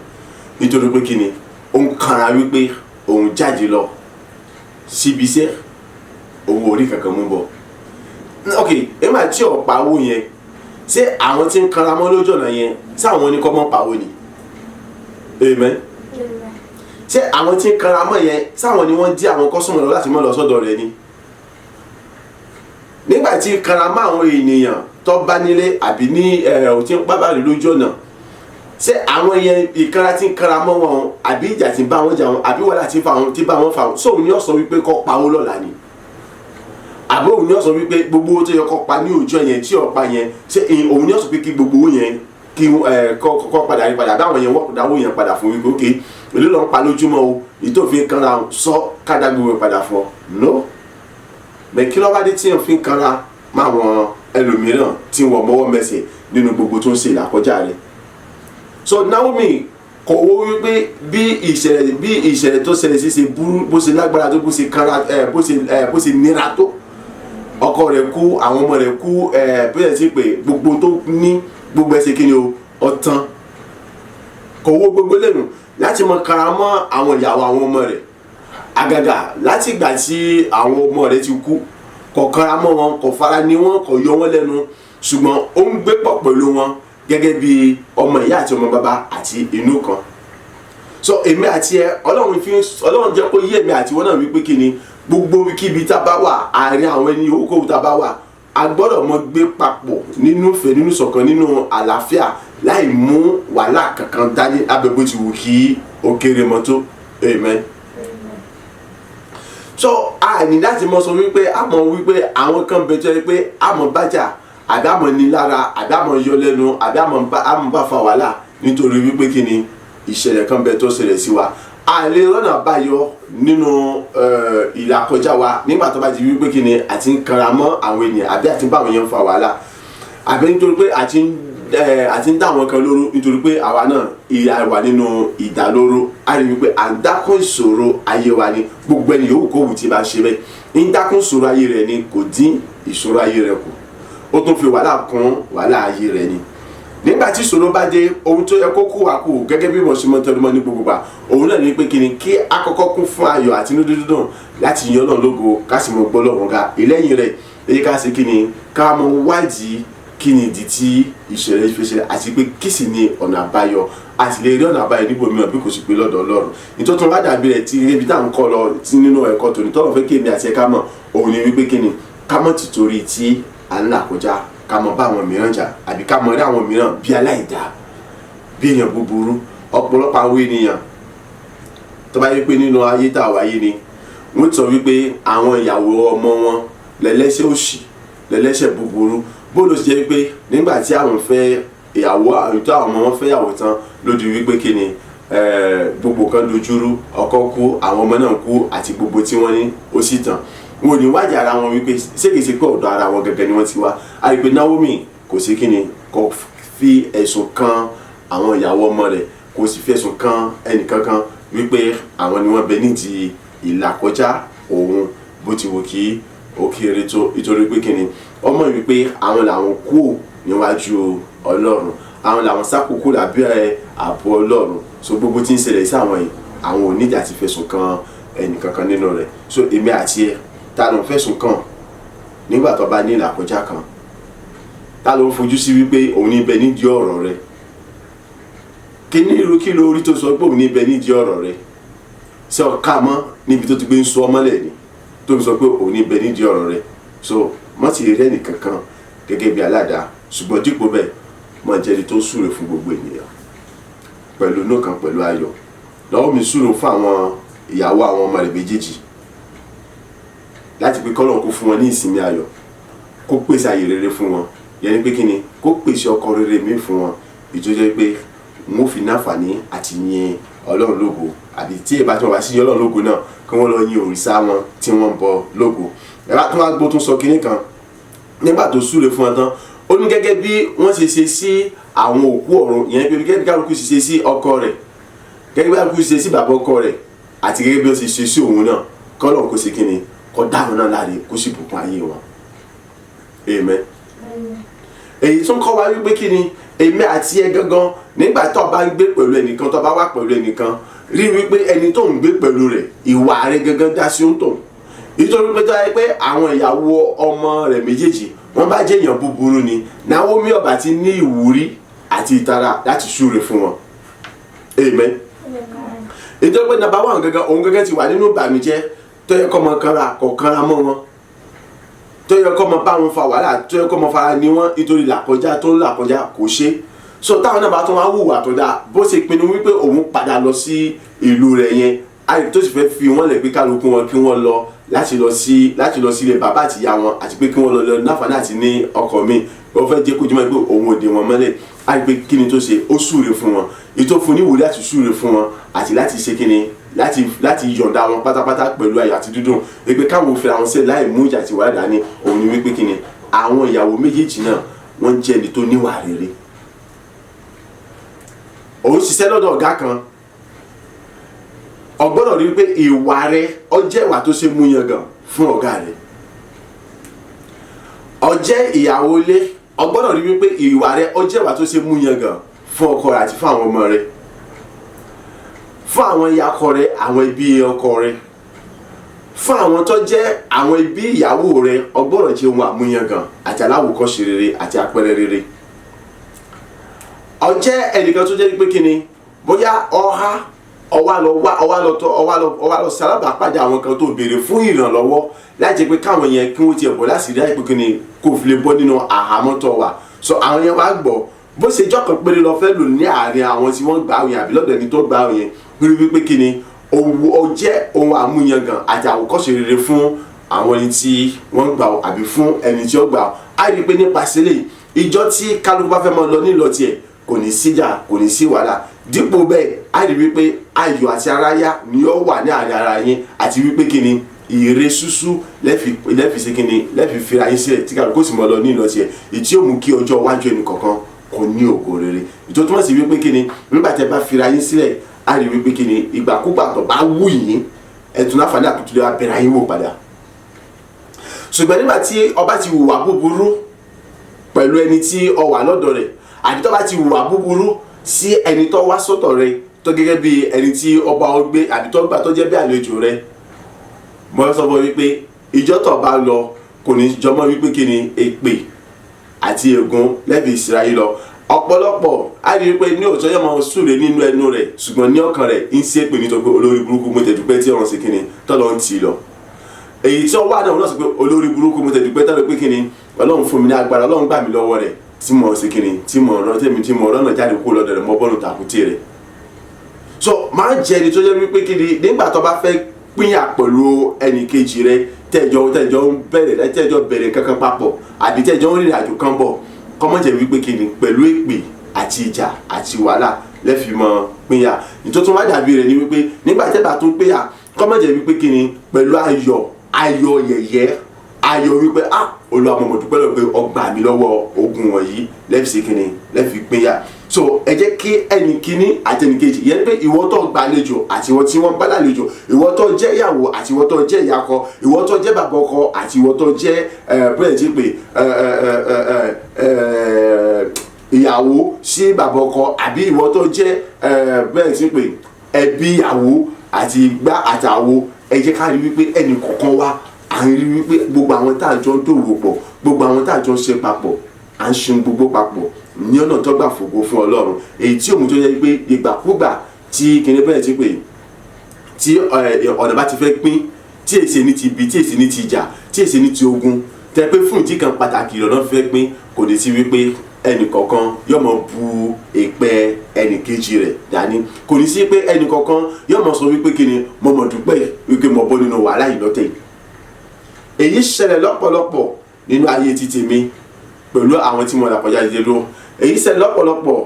nítorí pé kíni ó ń kanra wípé òun jáde lọ síbi iṣẹ́, òun ò rí kankan mú bọ̀. Ok, ẹ máa tí ọ̀pá owó yẹn, ṣé àwọn tí ń kanra mọ́ lójú ọ̀nà yẹn, ṣé àwọn ní kọ́ mọ́ pawó ni? Amen. Ṣé àwọn tí ń kanra mọ́ yẹn, ṣé àwọn ni wọ́n dí àwọn customer lọ láti mọ́ lọ sọ́dọ̀ rẹ̀ ni? Nígbà tí kanra mọ́ àwọn ènìyàn tó bá nílé àbí ní ẹ̀ ò tí ń pábàrí lójú ọ̀nà, ṣé àwọn yẹn, ìkanra tí ń kanra mọ́ wọn, àbí ìjà tí ń bá wọn jà wọn, àbí wàhálà tí ń fa wọn, tí bá wọn fà wọn, sóun ni ó sọ wípé kó pawó lọ́la ni? Àbí òun ni ó sọ wípé gbogbo owó tó yẹ kó pa ní òjò yẹn tí ó pa yẹn, ṣé òun ni ó sọ pé kí gbogbo owó yẹn kí ẹ kọ́ padà rí padà, àbí àwọn yẹn wọ́n dáwó yẹn padà fún wípé, ok, èló ló ń pa lójúmọ́ o, ìtòfin kanra sọ kádà gbogbo padà fún ọ? No. Mẹ kí ló wá dé tí wọ́n fi ń kanra máwọn ẹlòmíràn tí wọ́n mọ́wọ́ mẹsẹ̀ nínú gbogbo tó ń ṣe ìlàkọjá rẹ̀? So Naomi kò wo wípé bí ìṣẹ̀lẹ̀ tó ṣẹlẹ̀ sí ṣe burú, bó ṣe lágbára tó, bó ṣe kanra ẹ, bó ṣe nira tó. Ọkọ rẹ̀ kú, àwọn ọmọ rẹ̀ kú, ẹ bí ẹ ti pè gbogbo tó ní, gbogbo ẹ ṣe kí ni o, ọtán. Kò wo gbogbo lẹ́nu láti mọ kanra mọ́ àwọn ìyàwó àwọn ọmọ rẹ̀, àgàgà láti ìgbà tí àwọn ọmọ rẹ̀ ti kú. Kò kanra mọ́ wọn, kò fara ní wọn, kò yọ wọn lẹ́nu, ṣùgbọ́n ó ń gbé pọ̀ pẹ̀lú wọn gẹ́gẹ́ bí ọmọ ìyá àti ọmọ bàbá àti inú kan. So èmi àti ẹ, Ọlọ́run fi, Ọlọ́run jẹ́ kó yé èmi àti wọn náà wípé kí ni, gbogbo kíbi tá a bá wà, àárín àwọn ẹni yòókù tá a bá wà, a gbọ́dọ̀ mọ gbé papọ̀ nínú ìfẹ́, nínú ṣọ̀kan, nínú àlàáfíà, láì mú wàhálà kankan dání lábẹ́ bó ti wù kí ó kéré mọ́ tó. Amen. So a ní láti mọ sọ wípé a mọ wípé àwọn kan bẹ tó yẹ pé a mọ bájà, àbí àmọ́ ní lára, àbí àmọ́ yọ lẹ́nu, àbí àmọ́ bá fa wàhálà, nítorí wípé kí ni, ìṣẹ̀lẹ̀ kan bẹ tó ṣẹlẹ̀ sí wa. A lè rọ́nà àbáyọ nínú ìlàkọjá wa nígbà tó bá di wípé kí ni, àti ń kanra mọ́ àwọn ènìyàn, àbí àti ń bá àwọn èèyàn fa wàhálà, àbí nítorí pé àti ń dá àwọn kan lóró, nítorí pé àwa náà ìyà wà nínú ìdálóró. A rí wípé à ń dákún ìṣòro ayé wa ni. Gbogbo ẹni yòówù kó wù tí bá ṣe bẹ́ẹ̀, ń dákún ìṣòro ayé rẹ̀ ni, kò dín ìṣòro ayé rẹ̀ kù, ó tún fi wàhálà kún wàhálà ayé rẹ̀ ni. Nígbà tí ìṣòro bá dé, ohun tó yẹ kó kú wa kù, gẹ́gẹ́ bí mo ṣe mọ tẹnumọ́ ní gbogbo gbà, òun náà ní pé kí ni, kí a kọ́kọ́ kún fún ayọ̀ àti inú dídùn láti yan Ọlọ́run lógo, ká sì mọ gbọ́ Ọlọ́run ga. Ìlẹ́yìn rẹ̀ èyí, ká ṣe kí ni, ká mọ wádìí kí ni ìdí tí ìṣẹ̀lẹ̀ fi ṣẹlẹ̀, àti pé kí sì ni ọ̀nà àbáyọ. A sì lè rí ọ̀nà àbáyọ níbo mìíràn bí kò sì pé lọ́dọ̀ Ọlọ́run. Nítorí tó wá dàbí rẹ̀ tí ibi tá à ń kọ́ lọ tí nínú ẹ̀kọ́ tòní tọ́lọ̀ fẹ́ kí èmi àti ẹ̀ka mọ̀, òun ni wípé kí ni, ká mọ̀ tìtorí tí à ń là kọjá, ká mọ̀ bá àwọn mìíràn jà, àbí ká mọ̀ rí àwọn mìíràn bí aláìdá, bí èèyàn búburú. Ọ̀pọ̀lọpọ̀ àwọn ènìyàn tó bá yẹ pé nínú ayé tá a wáyé ni wọ́n sọ wípé àwọn ìyàwó ọmọ wọn lẹ́lẹ́ṣẹ̀ òṣì, lẹ́lẹ́ṣẹ̀ búburú, bó ló ṣe jẹ́ pé nígbà tí àwọn fẹ́ ìyàwó, tó àwọn ọmọ wọn fẹ́ ìyàwó tán, ló di wípé kí ni, gbogbo kan dojúrú, ọkọ kú, àwọn ọmọ náà kú, àti gbogbo tí wọ́n ní ó sì tàn. Wọn ò ní wájà ara wọn wípé ṣé kìí ṣe pé ọ̀dọ̀ ara wọn gẹ́gẹ́ ni wọ́n ti wá. A rí i pé Naomi kò sí kí ni, kò fi ẹ̀sùn kan àwọn ìyàwó ọmọ rẹ̀, kò sì fi ẹ̀sùn kan ẹnìkankan wípé àwọn ni wọ́n bẹ nídìí ìlàkọjá òun, bó ti wù kí ó kéré tó, nítorí pé kí ni, ọmọ wípé àwọn làwọn kú níwájú Ọlọ́run, àwọn làwọn sákòókò lábẹ́ ààbò Ọlọ́run. So gbogbo tí ń ṣẹlẹ̀ sí àwọn yìí, àwọn ò níjà ti fẹ̀sùn kan ẹnìkankan nínú rẹ̀. So èmi àti ẹ, ta ló ń fẹ̀sùn kàn nígbà tó bá ní ìlàkọjá kan? Ta ló ń fojú sí wípé òun ní bẹ nídìí ọ̀rọ̀ rẹ̀? Kí ní irú kí lórí tó sọ pé òun ní bẹ nídìí ọ̀rọ̀ rẹ̀? Ṣé ọ̀ka mọ́ níbi tó ti gbé ń sọ ọmọlẹ̀ ni tó fi sọ pé òun ní bẹ nídìí ọ̀rọ̀ rẹ̀? So mọ́ ti rẹ́ nìkankan gẹ́gẹ́ bí aládàá, ṣùgbọ́n dípò bẹ́ẹ̀, mọ́ jẹ́ni tó súre fún gbogbo ènìyàn pẹ̀lú inú kan, pẹ̀lú ayọ̀. Lọ́wọ́ mi súre fún àwọn ìyàwó àwọn ọmọ rẹ̀ méjèèjì láti pé kọ́lọ́run kó fún wọn ní ìsinmi ayọ̀, kó pèsè àyè rere fún wọn, yẹn ni pé kí ni, kó pèsè ọkọ rere mi fún wọn, ìtọ́jẹ́ pé wọn ò fi náfààní àti yin Ọlọ́run lógo, àbí tí ìbá tí wọ́n bá sí yin Ọlọ́run lógo náà, kí wọ́n lọ yin òrìṣà wọn tí wọ́n ń bọ lógo. Ẹ̀rọ tó wá gbó tún sọ kinní kan nígbà tó súre fún wọn tán, ó ní gẹ́gẹ́ bí wọ́n ṣe ṣe sí àwọn òkú ọ̀run, ìyẹn pé gẹ́gẹ́ bí kálukú ṣe ṣe sí ọkọ rẹ̀, gẹ́gẹ́ bí kálukú ṣe ṣe sí bàbá ọkọ rẹ̀, àti gẹ́gẹ́ bí ó ṣe ṣe sí òun náà, kọ́lọ̀ kó ṣe kíni, kó dáhùn náà láre, kó sì bùkún ayé wọn. Amen. Èyí tún kọ́ wa wípé kí ni èmi àti ẹ gangan nígbà tó bá ń gbé pẹ̀lú ẹnìkan, tó bá wà pẹ̀lú ẹnìkan, rí wípé ẹni tó ń gbé pẹ̀lú rẹ̀, ìwà rẹ̀ gangan dá sí òun tó, nítorí pé tó yẹ pé àwọn ìyàwó ọmọ rẹ̀ méjèèjì wọ́n bá jẹ́ èèyàn búburú ni, Naomi ọba ti ní ìwúrí àti ìtara láti súre fún wọn. Amen. Nítorí pé number one gangan, òun gangan ti wà nínú ìbànújẹ́, tó yẹ kọ́ mọ kanra kọ̀ kanra mọ́ wọn, tó yẹ kọ́ mọ bá wọn fa wàhálà, tó yẹ kọ́ mọ fara ní wọn, nítorí làkọjá tó ń làkọjá kò ṣe. So táwọn náà bá tún wá hùwà tó dáa, bó ṣe pinnu wípé òun padà lọ sí ìlú rẹ̀ yẹn, àyè tó sì fẹ́ fi wọ́n lẹ̀ pé kálukú wọn kí wọ́n lọ láti lọ sílé bàbá àti ìyá wọn, àti pé kí wọ́n lọ lọ náfààní àti ní ọkọ mi, ó fẹ́ jẹ́ kó jùmọ̀ pé òun ò dé wọn mọ́lẹ̀. Àyè pé kí ni tó ṣe, ó súre fún wọn, ètò fún ní ìwúrí àti súre fún wọn, àti láti ṣe kí ni, láti yọ̀ǹda wọn pátápátá pẹ̀lú ayọ̀ àti dídùn, wípé káwọn fi àwọn sílẹ̀ láì mú ìjà àti wàhálà dání. Òun ni wípé kí ni àwọn ìyàwó méjèèjì náà wọ́n jẹ́ ẹni tó níwà rere. Òun ṣiṣẹ́ lọ́dọ̀ ọ̀gá kan, o gbọ́dọ̀ rí wípé ìwà rẹ ó jẹ́ ìwà tó ṣe mú yangàn fún ọ̀gá rẹ. Ó jẹ́ ìyàwó ilé, o gbọ́dọ̀ rí wípé ìwà rẹ ó jẹ́ ìwà tó ṣe mú yangàn fún ọkọ rẹ àti fún àwọn ọmọ rẹ, fún àwọn ìyá ọkọ rẹ, àwọn ẹbí ọkọ rẹ, fún àwọn tó jẹ́ àwọn ẹbí ìyàwó rẹ. O gbọ́dọ̀ jẹ́ ohun àmúyangàn àti aláwòkọ́ṣe rere àti àpẹẹrẹ rere. Ó jẹ́ ẹnìkan tó jẹ́ pé kí ni, bóyá ọha ọwá lọ wá ọwá lọ tọ ọwá lọ ọwá lọ sálábàápàdé àwọn kan tó béèrè fún ìrànlọ́wọ́, láti jẹ́ pé káwọn yẹn kí wọ́n tiẹ̀ bọ̀ láti rí àìpé kí ni kò fi lè bọ́ nínú àhámọ́ tó wà. So àwọn yẹn wá gbọ́, bó ṣe jọ́ kan péré lọ fẹ́ lò ní àárín àwọn tí wọ́n gbà àwọn yẹn àbí lọ́dọ̀ ẹni tó gbà àwọn yẹn, rí wípé kí ni ó jẹ́ ohun àmúyangàn àti àwòkọ́ṣe rere fún àwọn ẹni tí wọ́n gbà ọ́ àbí fún ẹni tí ó gbà ọ́. Á rí i pé nípasẹ̀ lè ìjọ tí kálukú bá fẹ́ máa lọ nílọ tiẹ̀, kò ní síjà, kò ní sí wàhálà. Dípò bẹ́ẹ̀, á rí wípé ayọ̀ àti aráyá ni ó wà ní àárín ara yín, àti wípé kí ni ìre ṣúṣú lẹ́fì ṣe kí ni lẹ́fì fira yín sílẹ̀, tí kálukú sì máa lọ nílọ tiẹ̀, ìtí ó mú kí ọjọ́ iwájú ẹnì kọ̀ọ̀kan kò ní ògo rere. Ìtò túmọ̀ sí wípé kí ni nígbà tẹ́ bá fira yín sílẹ̀, á rí wípé kí ni ìgbàkúgbà tó bá wù yín, ẹ tún láǹfààní àtúntò lè wá bẹ̀rẹ̀ ayé wò padà. Ṣùgbọ́n nígbà tí ọba ti hùwà búburú pẹ̀lú ẹni tí ó wà lọ́dọ̀ rẹ̀, àbí tó bá ti hùwà búburú sí ẹni tó wá sọ́tọ̀ rẹ̀, tó gẹ́gẹ́ bí ẹni tí ọba ọ gbé àbí tó gbà tó jẹ́ bí àlejò rẹ̀, mo sọ fún wípé ìjọ tó bá lọ kò ní jọmọ́ wípé kí ni èpè àti ègún lẹ́bi ìsirayí lọ. Ọ̀pọ̀lọpọ̀ á rí i pé ní òótọ́ yóò máa súre nínú ẹnu rẹ̀, ṣùgbọ́n ní ọkàn rẹ̀ ń ṣépè, nítorí pé olórí burúkú, mo tẹ̀dúpẹ́ tí ọ̀run ṣe kí ni tọ́lọ́ ń tì í lọ. Èyí tí ó wà náà, wọ́n náà sọ pé olórí burúkú, mo tẹ̀dúpẹ́ tọ́lọ́ pé kí ni Ọlọ́run fún mi ní agbára, Ọlọ́run gbà mí lọ́wọ́ rẹ̀, tí mo ṣe kí ni tí mo rán tèmi, tí mo rán náà jáde kúrò lọ́dọ̀ rẹ̀, mo bọ́nu tàkútì rẹ̀. So máa jẹ́ ẹni tó jẹ́ wípé kí ni nígbà tó bá fẹ́ pínyà pẹ̀lú ẹnì kejì rẹ̀, tẹ́jọ́ ń bẹ̀rẹ̀, tẹ́jọ́ bẹ̀rẹ̀ kankan papọ̀, àbí tẹ́jọ́ ń rìnrìn àjò kan bọ̀, kọ́mọ́ jẹ́ wípé kí ni pẹ̀lú èpè àti ìjà àti wàhálà lẹ́fì mọ́ pínyà. Nítorí tó wá dàbí rẹ̀ ni wípé nígbà tẹ́bà tún pínyà, kọ́mọ́ jẹ́ wípé kí ni pẹ̀lú ayọ̀, ayọ̀ yẹ̀yẹ́, ayọ̀ wípé ah, Olúwa, mo mọ̀ dúpẹ́ lọ́wọ́ pé ó gbà mí lọ́wọ́ ogun wọ̀nyí, lẹ́fì ṣe kí ni lẹ́fì pínyà. So ẹ jẹ́ kí ẹnì kíní àti ẹnì kejì yẹn pé ìwọ tó gbàlejò àti ìwọ tí wọ́n bá lálejò, ìwọ tó jẹ́ ìyàwó àti ìwọ tó jẹ́ ìyàkọ, ìwọ tó jẹ́ bàbá ọkọ àti ìwọ tó jẹ́ bẹ́ẹ̀ jí pé ìyàwó sí bàbá ọkọ, àbí ìwọ tó jẹ́ bẹ́ẹ̀ jí pé ẹbí ìyàwó àti igbá àtàwo, ẹ jẹ́ ká rí wípé ẹnì kọ̀ọ̀kan wa à ń rí wípé gbogbo àwọn tá à jọ ń dòwò pọ̀, gbogbo àwọn tá à jọ ń ṣe papọ̀, à ń ṣe gbogbo papọ̀ ní ọ̀nà tó gbà fògo fún Ọlọ́run, èyí tí òun tó yẹ pé ìgbàkúgbà tí kinní bẹ́ẹ̀ ti pè tí ọ̀nà bá ti fẹ́ pín, tí èsì ní ti ibi, tí èsì ní ti ìjà, tí èsì ní ti ogun, tẹ pé fún ìdí kan pàtàkì lọ́nà fẹ́ pín, kò ní sí wípé ẹnì kọ̀ọ̀kan yóò mọ bu èpè ẹnì kejì rẹ̀ dání, kò ní sí pé ẹnì kọ̀ọ̀kan yóò mọ sọ wípé kí ni mo mọ̀ dúpẹ́ wípé mo bọ́ nínú wàhálà yìí lọ́tẹ̀. Èyí ṣẹlẹ̀ lọ́pọ̀lọpọ̀ nínú ayé ti tèmi pẹ̀lú àwọn tí mo là kọjá ìdílé dúró. Èyí ṣẹlẹ̀ lọ́pọ̀lọpọ̀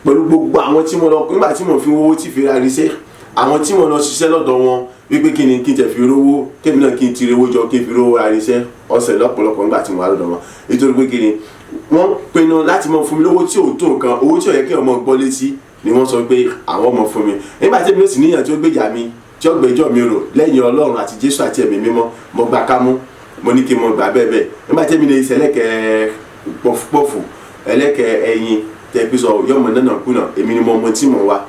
Pẹ̀lú gbogbo àwọn tí mo lọ nígbà tí mo fi owó tí fi ra irinṣẹ́, àwọn tí mo lọ ṣiṣẹ́ lọ́dọ̀ wọn wípé kí ni kí n tẹ̀ fi rówó, kémi náà kí n ti rówó jọ kí n fi rówó ra irinṣẹ́ ọ̀sẹ̀ lọ́pọ̀lọpọ̀ nígbà tí mo wà lọ́dọ̀ wọn, nítorí pé kí ni wọ́n pinnu láti máa fún mi lówó tí ò tó nǹkan, owó tí ò yẹ kí ọmọ gbọ́ létí ni wọ́n sọ pé àwọn ọmọ fún mi. Nígbà tí èmi ò sì níyàn tí ó gbèjà mi, tí ó gbẹ́jọ́ mi rò lẹ́yìn Ọlọ́run àti Jésù àti Ẹ̀mí Mímọ́, mo gbà kámú, mo ní kí n mọ gbà bẹ́ẹ̀ bẹ́ẹ̀. Nígbà tí èmi lè ṣe ẹlẹ́kẹ̀ẹ́ pọ̀fupọ̀fù, ẹlẹ́kẹ̀ẹ́ ẹyin tẹ̀ pé sọ yọmọ nánà kùnà, èmi ni mo mọ tí mo wá.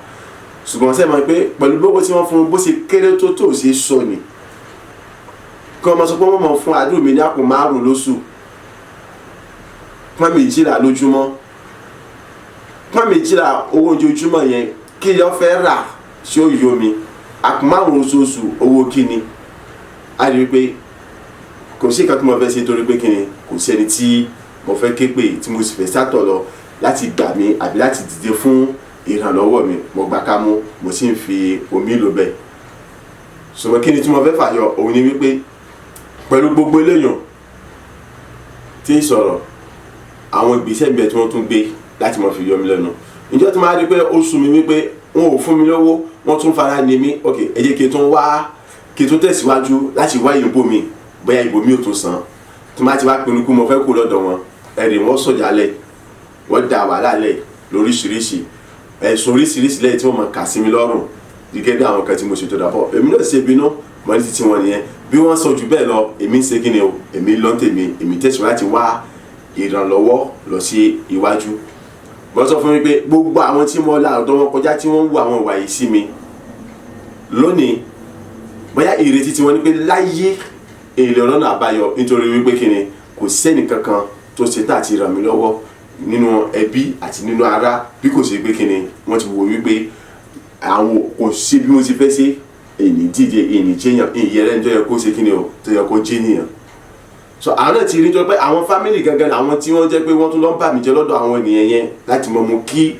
Ṣùgbọ́n sẹ́ mọ̀ pé pẹ̀lú gbogbo tí wọ́n fún bó ṣe kéré tó tó ṣe sọ ni kí wọ́n máa sọ pé wọ́n mọ̀ fún àdúrà mi ní àpò 5 lóṣù, pọ́n 12 lójúmọ́, pọ́n 12 owó ojoojúmọ́ yẹn kí ló fẹ́ rà tí ó yọ mi, àpò 5 oṣooṣù owó kíni. A rí i pé kò sí nǹkan tí mo fẹ́ ṣe torí pé kíni kò sí ẹni tí mo fẹ́ ké pè tí mo sì fẹ́ sátọ̀ lọ láti gbà mí àbí láti dìde fún ìrànlọ́wọ́ mi. Mo gbà ká mú, mo sì ń fi omi lò bẹ́ẹ̀. Ṣùgbọ́n kíni tí mo fẹ́ fàyọ òun ni wípé pẹ̀lú gbogbo eléyàn tí ń sọ̀rọ̀, àwọn ìgbésẹ̀ ń bẹ tí wọ́n tún gbé láti máa fi yọ mí lẹ́nu. Ǹjẹ́ tí mo bá rí pé ó sú mi wípé wọn ò fún mi lówó, wọ́n tún fara ní mi, ok, ẹ jẹ́ kí n tún wá, kí n tún tẹ̀síwájú láti wá ìbò mi, bóyá ìbò mi ò tún san. Tí mo bá ti wá pinnu kú mo fẹ́ kú lọ́dọ̀ wọn, ẹ̀rì wọ́n sọ̀jà lẹ̀, wọ́n da wàhálà lẹ̀ lóríṣiríṣi, ẹ̀sùn oríṣiríṣi lẹ́yìn tí wọ́n máa kà sí mi lọ́rùn gẹ́gẹ́ bí àwọn kan tí mo ṣètò dàbọ̀. Èmi náà ṣe bínú mọ́ ní títí wọn nìyẹn. Bí wọ́n sọ jù bẹ́ẹ̀ lọ, èmi ń ṣe kí ni o, èmi lọ́n tèmi, èmi tẹ̀síwájú láti wá ìrànlọ́wọ́ lọ sí iwájú. Wọ́n sọ fún mi pé gbogbo àwọn tí mo la ọ̀dọ̀ wọn kọjá tí wọ́n ń wo àwọn ìwà yìí sí mi lónìí, bóyá ìrètí tí wọ́n ní pé láyé èlé ọlọ́nà àbáyọ, nítorí wípé kí ni kò sẹ́ni kankan tó ṣe tá àti ràn mí lọ́wọ́ nínú ẹbí àti nínú ará, bí kò ṣe pé kí ni wọ́n ti wo wípé àwọn kò sí bí mo ti fẹ́ ṣe, èyí díje, èyí jẹ́yàn, èyí ẹlẹ́ni tó yẹ kó ṣe kí ni o, tó yẹ kó jẹ́ nìyàn. So àwọn náà ti rí jọ pé àwọn fámìlì gangan àwọn tí wọ́n jẹ́ pé wọ́n tún lọ ń bà mí jẹ́ lọ́dọ̀ àwọn ènìyàn yẹn láti mọ mú kí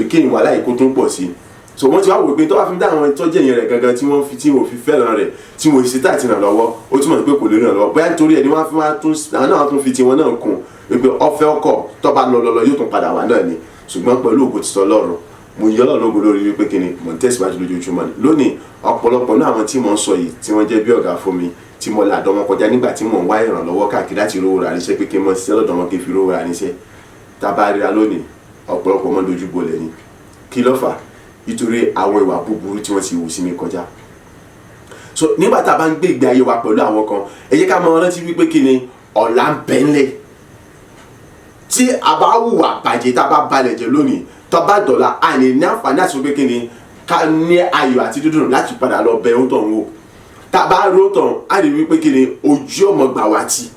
kí ìwà láì kó tún pọ̀ sí. So wọ́n ti wá wò pé tó bá fi dá àwọn ìtọ́jú èèyàn rẹ̀ gangan tí wọ́n fi tí wọ́n fi fẹ́ràn rẹ̀ tí wọ́n ṣe tá àti ràn lọ́wọ́, ó túmọ̀ sí pé kò lè ràn lọ́wọ́. Bóyá nítorí ẹ̀ ni wọ́n fi wá tún àwọn náà tún fi tiwọn náà kùn wípé ọ̀fẹ́ ọkọ̀ tó bá lọ lọ yóò tún padà wá náà ni. Ṣùgbọ́n pẹ̀lú ògo títọ́ Ọlọ́run, mo yọ Ọlọ́run lógo lórí wípé kí ni mò ń tẹ̀síwájú lójoojúmọ́ ni. Lónìí ọ̀pọ̀lọpọ̀ náà àwọn tí mò ń sọ yìí tí wọ́n jẹ́ bí ọ̀gá fún mi tí mo là dán wọn kọjá nígbà tí mò ń wá ìrànlọ́wọ́ káàkiri láti rówó ra níṣẹ́ pé kí n mọ̀ ṣiṣẹ́ lọ́dọ̀ wọn kí n fi rówó ra níṣẹ́. Tá a bá ríra lónìí, ọ̀pọ̀lọpọ̀ mọ́ dojú bolẹ̀ ni. Kí ló fà á? Nítorí àwọn ìwà búburú tí wọ́n ti hù sí mi kọjá. So nígbà tá a bá ń gbé ìgbé ayé wa pẹ̀lú àwọn kan, ẹ jẹ́ ká mọ rántí wípé kí ni ọ̀la ń bẹ ńlẹ̀. Tí a bá hùwà bàjẹ́, tá a bá balẹ̀ jẹ́ lónìí, tó bá dọ̀la, a lè ní àǹfààní àti pé kí ni ká ní ayọ̀ àti dídùn láti padà lọ bẹ ohun tó ń wò. Tá a bá ró tán, a lè wípé kí ni ojú ọmọ gbà wá tì.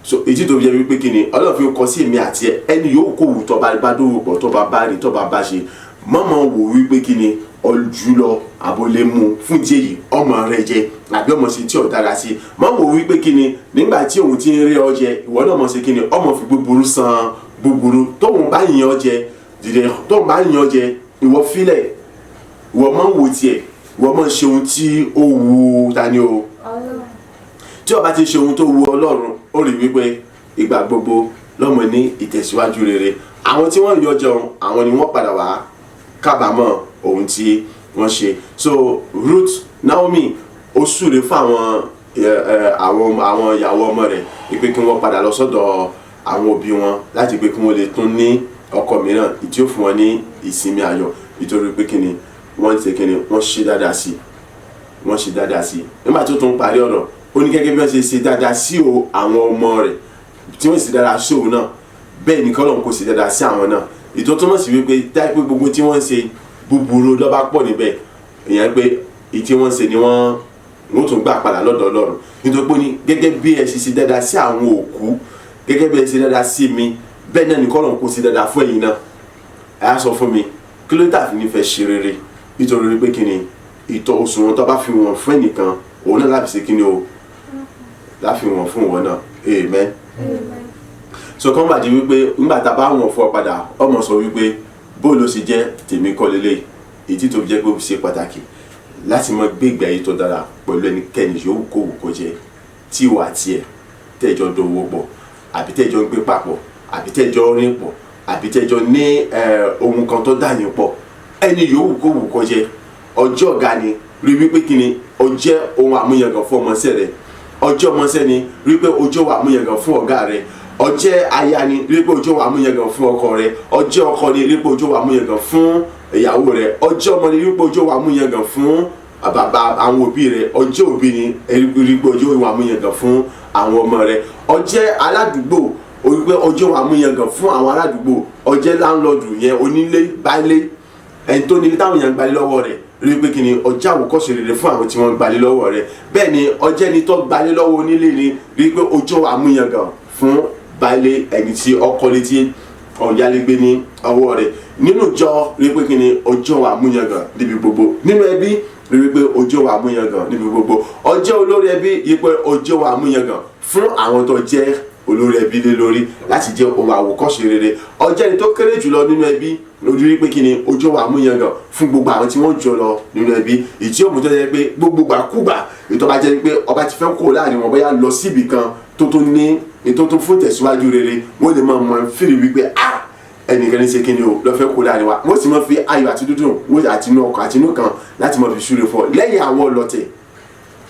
So èyí tó fi jẹ́ wípé kí ni Ọlọ́run fi kọ sí èmi àti ẹ, ẹni yòówù kó wù tó bá bá dówó pọ̀, tó bá bá rí, tó bá bá ṣe, mọ́mọ́ wò wípé kí ni ọjúlọ àbólé mu fún díẹ̀ yìí ọmọ rẹ jẹ àbí ọmọ sí tí ò dára sí. Mọ́mọ́ wò wípé kí ni nígbà tí òun ti ń rí ọ jẹ, ìwọ náà mọ̀ sí kí ni ọmọ fi búburú san búburú. Tóun bá yàn ọ jẹ dìde, tóun bá yàn ọ jẹ, ìwọ filẹ̀, ìwọ máa ń wo tiẹ̀, ìwọ máa ń ṣe ohun tí ó wu ta ni o. Tí o bá ti ṣe ohun tó wu Ọlọ́run, ó rí wípé ìgbà gbogbo lọ́mọ ní ìtẹ̀síwájú rere. Àwọn tí wọ́n yọ jẹun, àwọn ni wọ́n padà wá kábàámọ̀ ohun tí wọ́n ṣe. So Ruth Naomi ó súre fún àwọn ìyàwó ọmọ rẹ̀ wípé kí wọ́n padà lọ sọ́dọ̀ àwọn òbí wọn láti pé kí wọ́n lè tún ní ọkọ mìíràn tí ó fún wọn ní ìsinmi ayọ̀, nítorí pé kí ni wọ́n ṣe, kí ni wọ́n ṣe dáadáa sí, wọ́n ṣe dáadáa sí. Nígbà tó tún parí ọ̀rọ̀, ó ní gẹ́gẹ́ bí wọ́n ṣe ṣe dáadáa sí o àwọn ọmọ rẹ̀ tí wọ́n sì dáadáa sí òun náà, bẹ́ẹ̀ ni k'Ọlọ́run kò ṣe dáadáa sí àwọn náà. Ìtọ́ túmọ̀ sí wípé táì pé gbogbo tí wọ́n ń ṣe búburú ló bá pọ̀ níbẹ̀, ìyẹn pé èyí tí wọ́n ń ṣe ni wọ́n tún gbà padà lọ́dọ̀ Ọlọ́run. Nítorí pé ní gẹ́gẹ́ bí ẹ ṣe ṣe dáadáa sí àwọn òkú, gẹ́gẹ́ bí ẹ ṣe dáadáa sí mi, bẹ́ẹ̀ náà ni k'Ọlọ́run kò ṣe dáadáa fún ẹ̀yin náà. Ẹ á sọ fún mi, kí ló tà fi ní fẹ́ ṣe rere? Nítorí pé kí ni ìtọ́ òṣùwọ̀n tó bá fi wọ̀n fún ẹnìkan, òun náà láti ṣe kí ni o, láfi wọ̀n fún ìwọ náà. Amen. So kọ́ bàjẹ́ wípé nígbà tá a bá wọ̀n fún ọ padà, ọmọ sọ wípé bó ló ṣe jẹ́ tèmi kọ́ lélẹ̀. Èyí tó fi jẹ́ pé ó ṣe pàtàkì láti máa gbé ìgbé ayé tó dára pẹ̀lú ẹnikẹ́ni yòówù kó wù kó jẹ́, tí ìwà tiẹ̀ tẹ́jọ́ dowó pọ̀, àbí tẹ́jọ́ ń gbé papọ̀, àbí tẹ́jọ́ rìn pọ̀, àbí tẹ́jọ ní ohun kan tó dà yín pọ̀. Ẹni yòówù kó wù kó jẹ́, ọjọ́ ọ̀gá ni, rí wípé kí ni ó jẹ́ ohun àmúyangàn fún ọmọọṣẹ́ rẹ. Ọjọ́ ọmọọṣẹ́ ni, rí pé ojú ohun àmúyangàn fún ọ̀gá rẹ. Ọjẹ́ aya ni, rí pé ojú ohun àmúyangàn fún ọkọ rẹ. Ọjẹ́ ọkọ ni, rí pé ojú ohun àmúyangàn fún ìyàwó rẹ. Ọjẹ́ ọmọ ni, rí pé ojú ohun àmúyangàn fún bàbá àwọn òbí rẹ. Ọjẹ́ òbí ni, rí pé ojú ohun àmúyangàn fún àwọn ọmọ rẹ. Ọjẹ́ aládùúgbò, rí pé ojú ohun àmúyangàn fún àwọn aládùúgbò. Ọjẹ́ láńlọ́ọ̀dù yẹn, onílé baálé, ẹni tó nílé táwọn èèyàn gbalé lọ́wọ́ rẹ̀, rí pé kí ni ọjọ́ àwòkọ́ṣe rere fún àwọn tí wọ́n gbalé lọ́wọ́ rẹ̀. Bẹ́ẹ̀ ni ọjẹ́ ni tó gbalé lọ́wọ́ onílé ni, rí pé ojú àmúyangàn fún baálé ẹni tí ọkọ létí ọ̀yálégbé ní ọwọ́ rẹ̀. Nínú ìjọ, rí pé kí ni ọjọ́ àmúyangàn níbi gbogbo. Nínú ẹbí, rí pé ọjọ́ àmúyangàn níbi gbogbo. Ọjọ́ olórí ẹbí, rí pé ọjọ́ àmúyangàn fún àwọn tó jẹ́ olórí ẹbí lé lórí láti jẹ́ ohun àwòkọ́ṣe rere. Ọjọ́ ẹni tó kéré jùlọ nínú ẹbí, lójú rí pé kí ni ojú wa àmúyangàn fún gbogbo àwọn tí wọ́n jọ lọ nínú ẹbí. Ìtí òmù tó jẹ́ pé gbogbo gbàkúgbà ètò ọba jẹ́ pé ọba ti fẹ́ kó láàrin wọn, bóyá lọ síbì kan tó tún ní ètò tó fún tẹ̀síwájú rere, wọ́n lè máa mọ fìrì wípé ah ẹnìkan ní ṣe kí ni o lọ fẹ́ kó láàrin wa. Wọ́n sì máa fi ayọ̀ àti dúdùn wọ́n àti inú ọkọ̀ àti inú kan láti máa fi súre fún ọ. Lẹ́yìn àwọn ọlọ́tẹ̀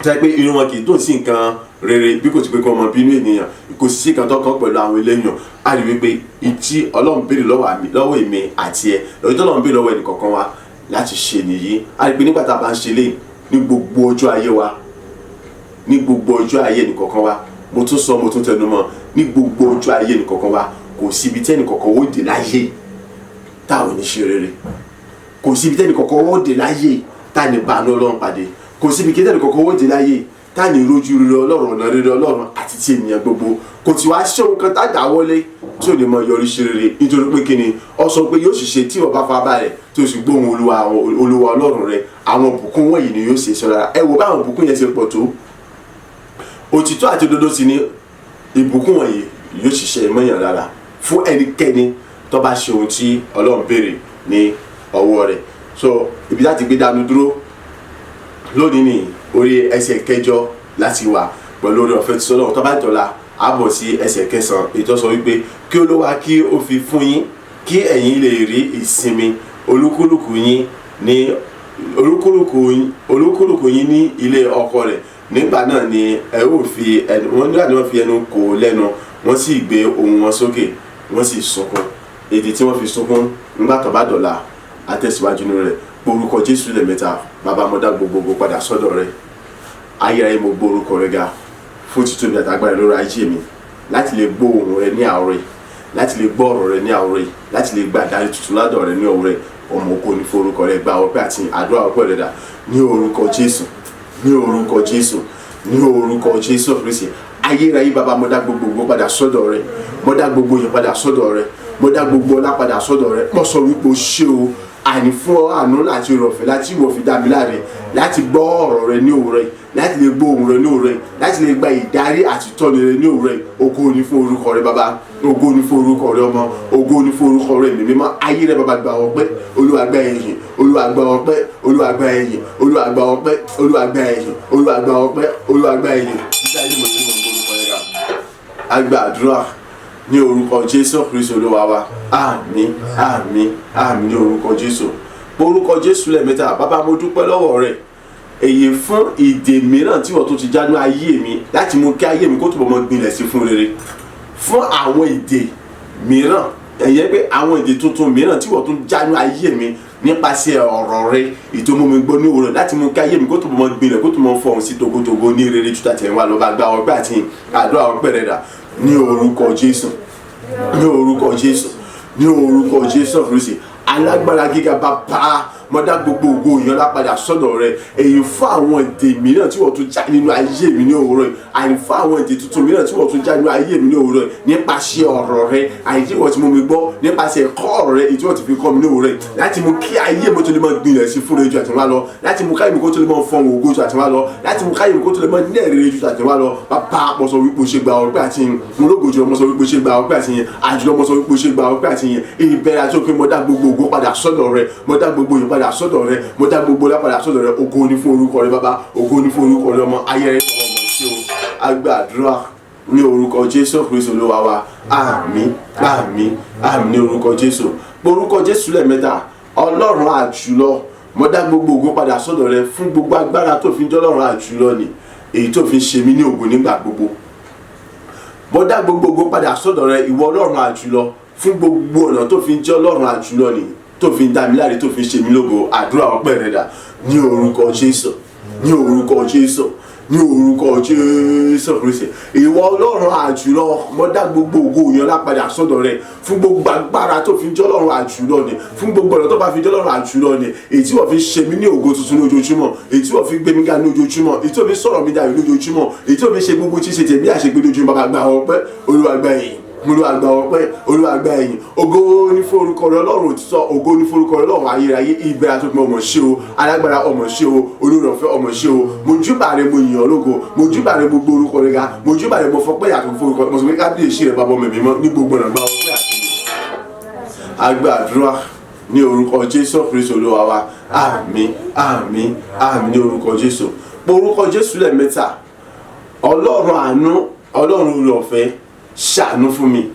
tó jẹ́ pé irun wọn kì í dùn sí nǹkan rere bí kò ti pé kí wọ́n mọ bínú ènìyàn, kò sí nǹkan tó kàn pẹ̀lú àwọn eléyàn. A rí wípé ìtí Ọlọ́run béèrè lọ́wọ́ èmi àti ẹ, lọ́jọ́ tó Ọlọ́run béèrè lọ́wọ́ ẹnì kọ̀ọ̀kan wa láti ṣe nìyí. A rí pé nígbà tá a bá ń ṣe léyìí ní gbogbo ọjọ́ ayé wa, ní gbogbo ọjọ́ ayé ẹnì kọ̀ọ̀kan wa, mo tún sọ, mo tún tẹnu mọ́, ní gbogbo ọjọ́ ayé ẹnì kọ̀ọ̀kan wa, kò síbi tí ẹnì kọ̀ọ̀kan ó dé láyé tá ò ní ṣe rere. Kò síbi tí ẹnì kọ̀ọ̀kan ó dé láyé tá ní bá àánú Ọlọ́run pàdé. Kò síbi tí ẹnì kọ̀ọ̀kan ó dé láyé tá ní rojú rere Ọlọ́run, ọ̀nà rere Ọlọ́run àti ti ènìyàn gbogbo. Kò tí wá ṣe ohun kan tá dáwọ́lé tí ò ní mọ yọrí sí rere, nítorí pé kí ni ó sọ pé yóò ṣiṣẹ́ tí ọba fa balẹ̀ tó sì gbóhùn Olúwa Ọlọ́run rẹ, àwọn bùkún wọ̀nyí ni yóò ṣe sọ lára. Ẹ wo báwọn bùkún yẹn ṣe pọ̀ tó. Òtítọ́ àti òdodo sì ni ìbùkún wọ̀nyí yóò ṣiṣẹ́ mọ́yàn lára fún ẹnikẹ́ni tó bá ṣe ohun tí Ọlọ́run béèrè ní ọwọ́ rẹ̀. So ibi láti gbé dànù dúró lónìí ní orí ẹsẹ̀ kẹjọ láti wà pẹ̀lú orí ọ̀fẹ́ tí Ọlọ́run. Tó bá dọ̀la á bọ̀ sí ẹsẹ̀ kẹsàn-án, ètò sọ wípé kí Olúwa kí ó fi fún yín kí ẹ̀yin lè rí ìsinmi olúkúlùkù yín ní olúkúlùkù yín ní ilé ọkọ rẹ̀. Nígbà náà ni ẹ ó fi ẹnu wọn, nígbà tí wọ́n fi ẹnu kò lẹ́nu, wọ́n sì gbé ohùn wọn sókè, wọ́n sì sunkún. Èdè tí wọ́n fi sunkún nígbà tó bá dọ̀la á tẹ̀síwájú nínú rẹ̀. Orúkọ Jésù lẹ́ẹ̀mẹ́ta. Bàbá, mo dá gbogbogbò padà sọ́dọ̀ rẹ. Ayérayé, mo gbọ́ orúkọ rẹ ga fún títóbi àtàgbára lórí ayé mi, láti lè gbọ́ ohùn rẹ ní àárọ̀ yìí, láti lè gbọ́ ọ̀rọ̀ rẹ ní àárọ̀ yìí, láti lè gba ìdarí tuntun ládọ̀ rẹ ní ọwọ́ rẹ. Ọmọ oko ní forúkọ rẹ gba ọpẹ́ àti àdúrà ọpẹ́ rẹ dà ní orúkọ Jésù, ní orúkọ Jésù, ní orúkọ Jésù Kristi. Ayérayé bàbá, mo dá gbogbogbò padà sọ́dọ̀ rẹ, mo dá gbogbo yẹn padà sọ́dọ̀ rẹ, mo dá gbogbo ọlá padà sọ́dọ̀ rẹ. Mo sọ wípé o ṣé o, àní fún àánú láti rọ̀fẹ́ láti ìwọ fi dá mi láre láti gbọ́ ọ̀rọ̀ rẹ ní òwúrọ̀ yìí, láti lè gbọ́ ohùn rẹ ní òwúrọ̀ yìí, láti lè gba ìdarí àti ìtọ́ni rẹ ní òwúrọ̀ yìí. Ògo ni fún orúkọ rẹ bàbá, ògo ni fún orúkọ rẹ ọmọ, ògo ni fún orúkọ rẹ ẹ̀mí mímọ́. Ayé rẹ bàbá, gba ọpẹ́. Olúwa gba ẹ̀yìn, Olúwa gba ọpẹ́, Olúwa gba ẹ̀yìn, Olúwa gba ọpẹ́, Olúwa gba ẹ̀yìn, Olúwa gba ọpẹ́, Olúwa gba ẹ̀yìn. Dídá yìí mo ní mo ń gbórúkọ rẹ ga. A gba àdúrà ní orúkọ Jésù Kristi Olúwa wa. Àmín, àmín, àmín ní orúkọ Jésù. Orúkọ Jésù lẹ́ẹ̀mẹ́ta. Bàbá, mo dúpẹ́ lọ́wọ́ rẹ èyí fún ìdè mìíràn tí wọ́n tó ti já ní ayé mi láti mú kí ayé mi kó túbọ̀ mọ́ gbilẹ̀ sí fún rere, fún àwọn ìdè mìíràn ẹ̀yẹ́ pé àwọn ìdè tuntun mìíràn tí wọ́n tún já ní ayé mi nípasẹ̀ ọ̀rọ̀ rẹ ètò mú mi gbọ́ ní òwúrọ̀ láti mú kí ayé mi kó túbọ̀ mọ́ gbilẹ̀, kó túbọ̀ mọ́ fọhùn sí togotogo ní rere ju tàtẹ̀yìnwá lọ́ba. Gba ọpẹ́ àti àdúrà ọpẹ́ rẹ dà ní orúkọ Jésù, ní orúkọ Jésù, ní orúkọ Jésù Kristi. Alágbára gíga bàbá, mo dá gbogbo ògo ìyànlá padà sọ́dọ̀ rẹ èyí fún àwọn èdè mìíràn tí wọ́n tún já nínú ayé mi ní òwúrọ̀ yìí, àyè fún àwọn èdè tuntun mìíràn tí wọ́n tún já nínú ayé mi ní òwúrọ̀ yìí nípasẹ̀ ọ̀rọ̀ rẹ, àyè tí wọ́n ti mú mi gbọ́ nípasẹ̀ ẹ̀kọ́ ọ̀rọ̀ rẹ èyí tí wọ́n ti fi kọ́ mi ní òwúrọ̀ yìí láti mú kí ayé mi tó lè máa gbilẹ̀ sí fún rẹ ju àtẹ̀wá lọ, láti mú káyé mi kó tó lè máa fọhùn ògo ju àtẹ̀wá lọ, láti mú káyé mi kó tó lè máa ní ẹ̀rí ju àtẹ̀wá lọ. Bàbá, mo sọ wípé o ṣe, gba ọpẹ́ àti ìyìn. Ológo jùlọ, mo sọ wípé o ṣe, gba ọpẹ́ àti ìyìn. Àjùlọ, mo sọ wípé o ṣe, gba ọpẹ́ àti ìyìn. Ìbẹ̀rẹ̀ àti òpin, mo dá gbogbo ògo padà sọ́dọ̀ rẹ, mo dá gbogbo ìyìn padà sọ́dọ̀ rẹ, mo dá gbogbo ọlá padà sọ́dọ̀ rẹ. Ògo ni fún orúkọ rẹ bàbá, ògo ni fún orúkọ rẹ ọmọ. Ayẹyẹ ọmọ sí o. A gbàdúrà Ní orúkọ Jésù Kristu Olúwa wa. Àmín, àmín, àmín ní orúkọ Jésù. Orúkọ Jésù lẹ́ẹ̀mẹ́ta. Ọlọ́run àjùlọ, mo dá gbogbo ògo padà sọ́dọ̀ rẹ fún gbogbo agbára tó fi ń jẹ́ Ọlọ́run àjùlọ ni, èyí tó fi ń ṣe mí ní ògo nígbà gbogbo. Mo dá gbogbo ògo padà sọ́dọ̀ rẹ, ìwọ Ọlọ́run àjùlọ, fún gbogbo ọ̀nà tó fi ń jẹ́ Ọlọ́run àjùlọ ni, tó fi ń dá mi láre, tó fi ń ṣe mí lógo. Àdúrà ọpẹ́ rẹ dà ní orúkọ Jésù, ní orúkọ Jésù, ní orúkọ Jésù Kristi. Ìwọ Ọlọ́run àjùlọ, mo dá gbogbo ògo yẹn lápadà sọ́dọ̀ rẹ fún gbogbo agbára tó fi ń jẹ́ Ọlọ́run àjùlọ ni, fún gbogbo ọ̀nà tó bá fi jẹ́ Ọlọ́run àjùlọ ni, èyí tí wọ́n fi ṣe mí ní ògo tuntun lójoojúmọ́, èyí tí wọ́n fi gbé mi ga ní ojoojúmọ́, èyí tí wọ́n fi sọ̀rọ̀ mi dayọ̀ lójoojúmọ́, èyí tí wọ́n fi ṣe gbogbo tí ṣe tèmi àṣegbé lójoojúmọ́. Bàbá, gba ọpẹ́. Olúwa, gba ìyìn. Olúwa, gba ọpẹ́. Olúwa, gba ìyìn. Ògo ní forúkọ rẹ, Ọlọ́run òtítọ́. Ògo ní forúkọ rẹ, Ọlọ́run ayérayé. Ìbẹ̀rẹ̀ àtòpin, ọmọ ṣe o. Alágbára, ọmọ ṣe o. Olórí ọ̀fẹ́, ọmọ ṣe o. Mo júbà rẹ, mo yìn ọ́ lógo. Mo júbà rẹ, mo gbé orúkọ rẹ ga. Mo júbà rẹ, mo fọpẹ́ yàtọ̀ forúkọ. Mo sọ pé kábíyèsí rẹ, bàbá, ọmọ mi mọ́ ní gbogbo ọ̀nà. Gba ọpẹ́ àti agbàdúrà ní orúkọ Jésù Kristu Olúwa wa. Àmín, àmín, àmín ní orúkọ Jésù. Orúkọ Jésù lẹ́ẹ̀mẹ́ta. Ọlọ́run àánú, Ọlọ́run oore ọ̀fẹ́, ṣàánú fún mi,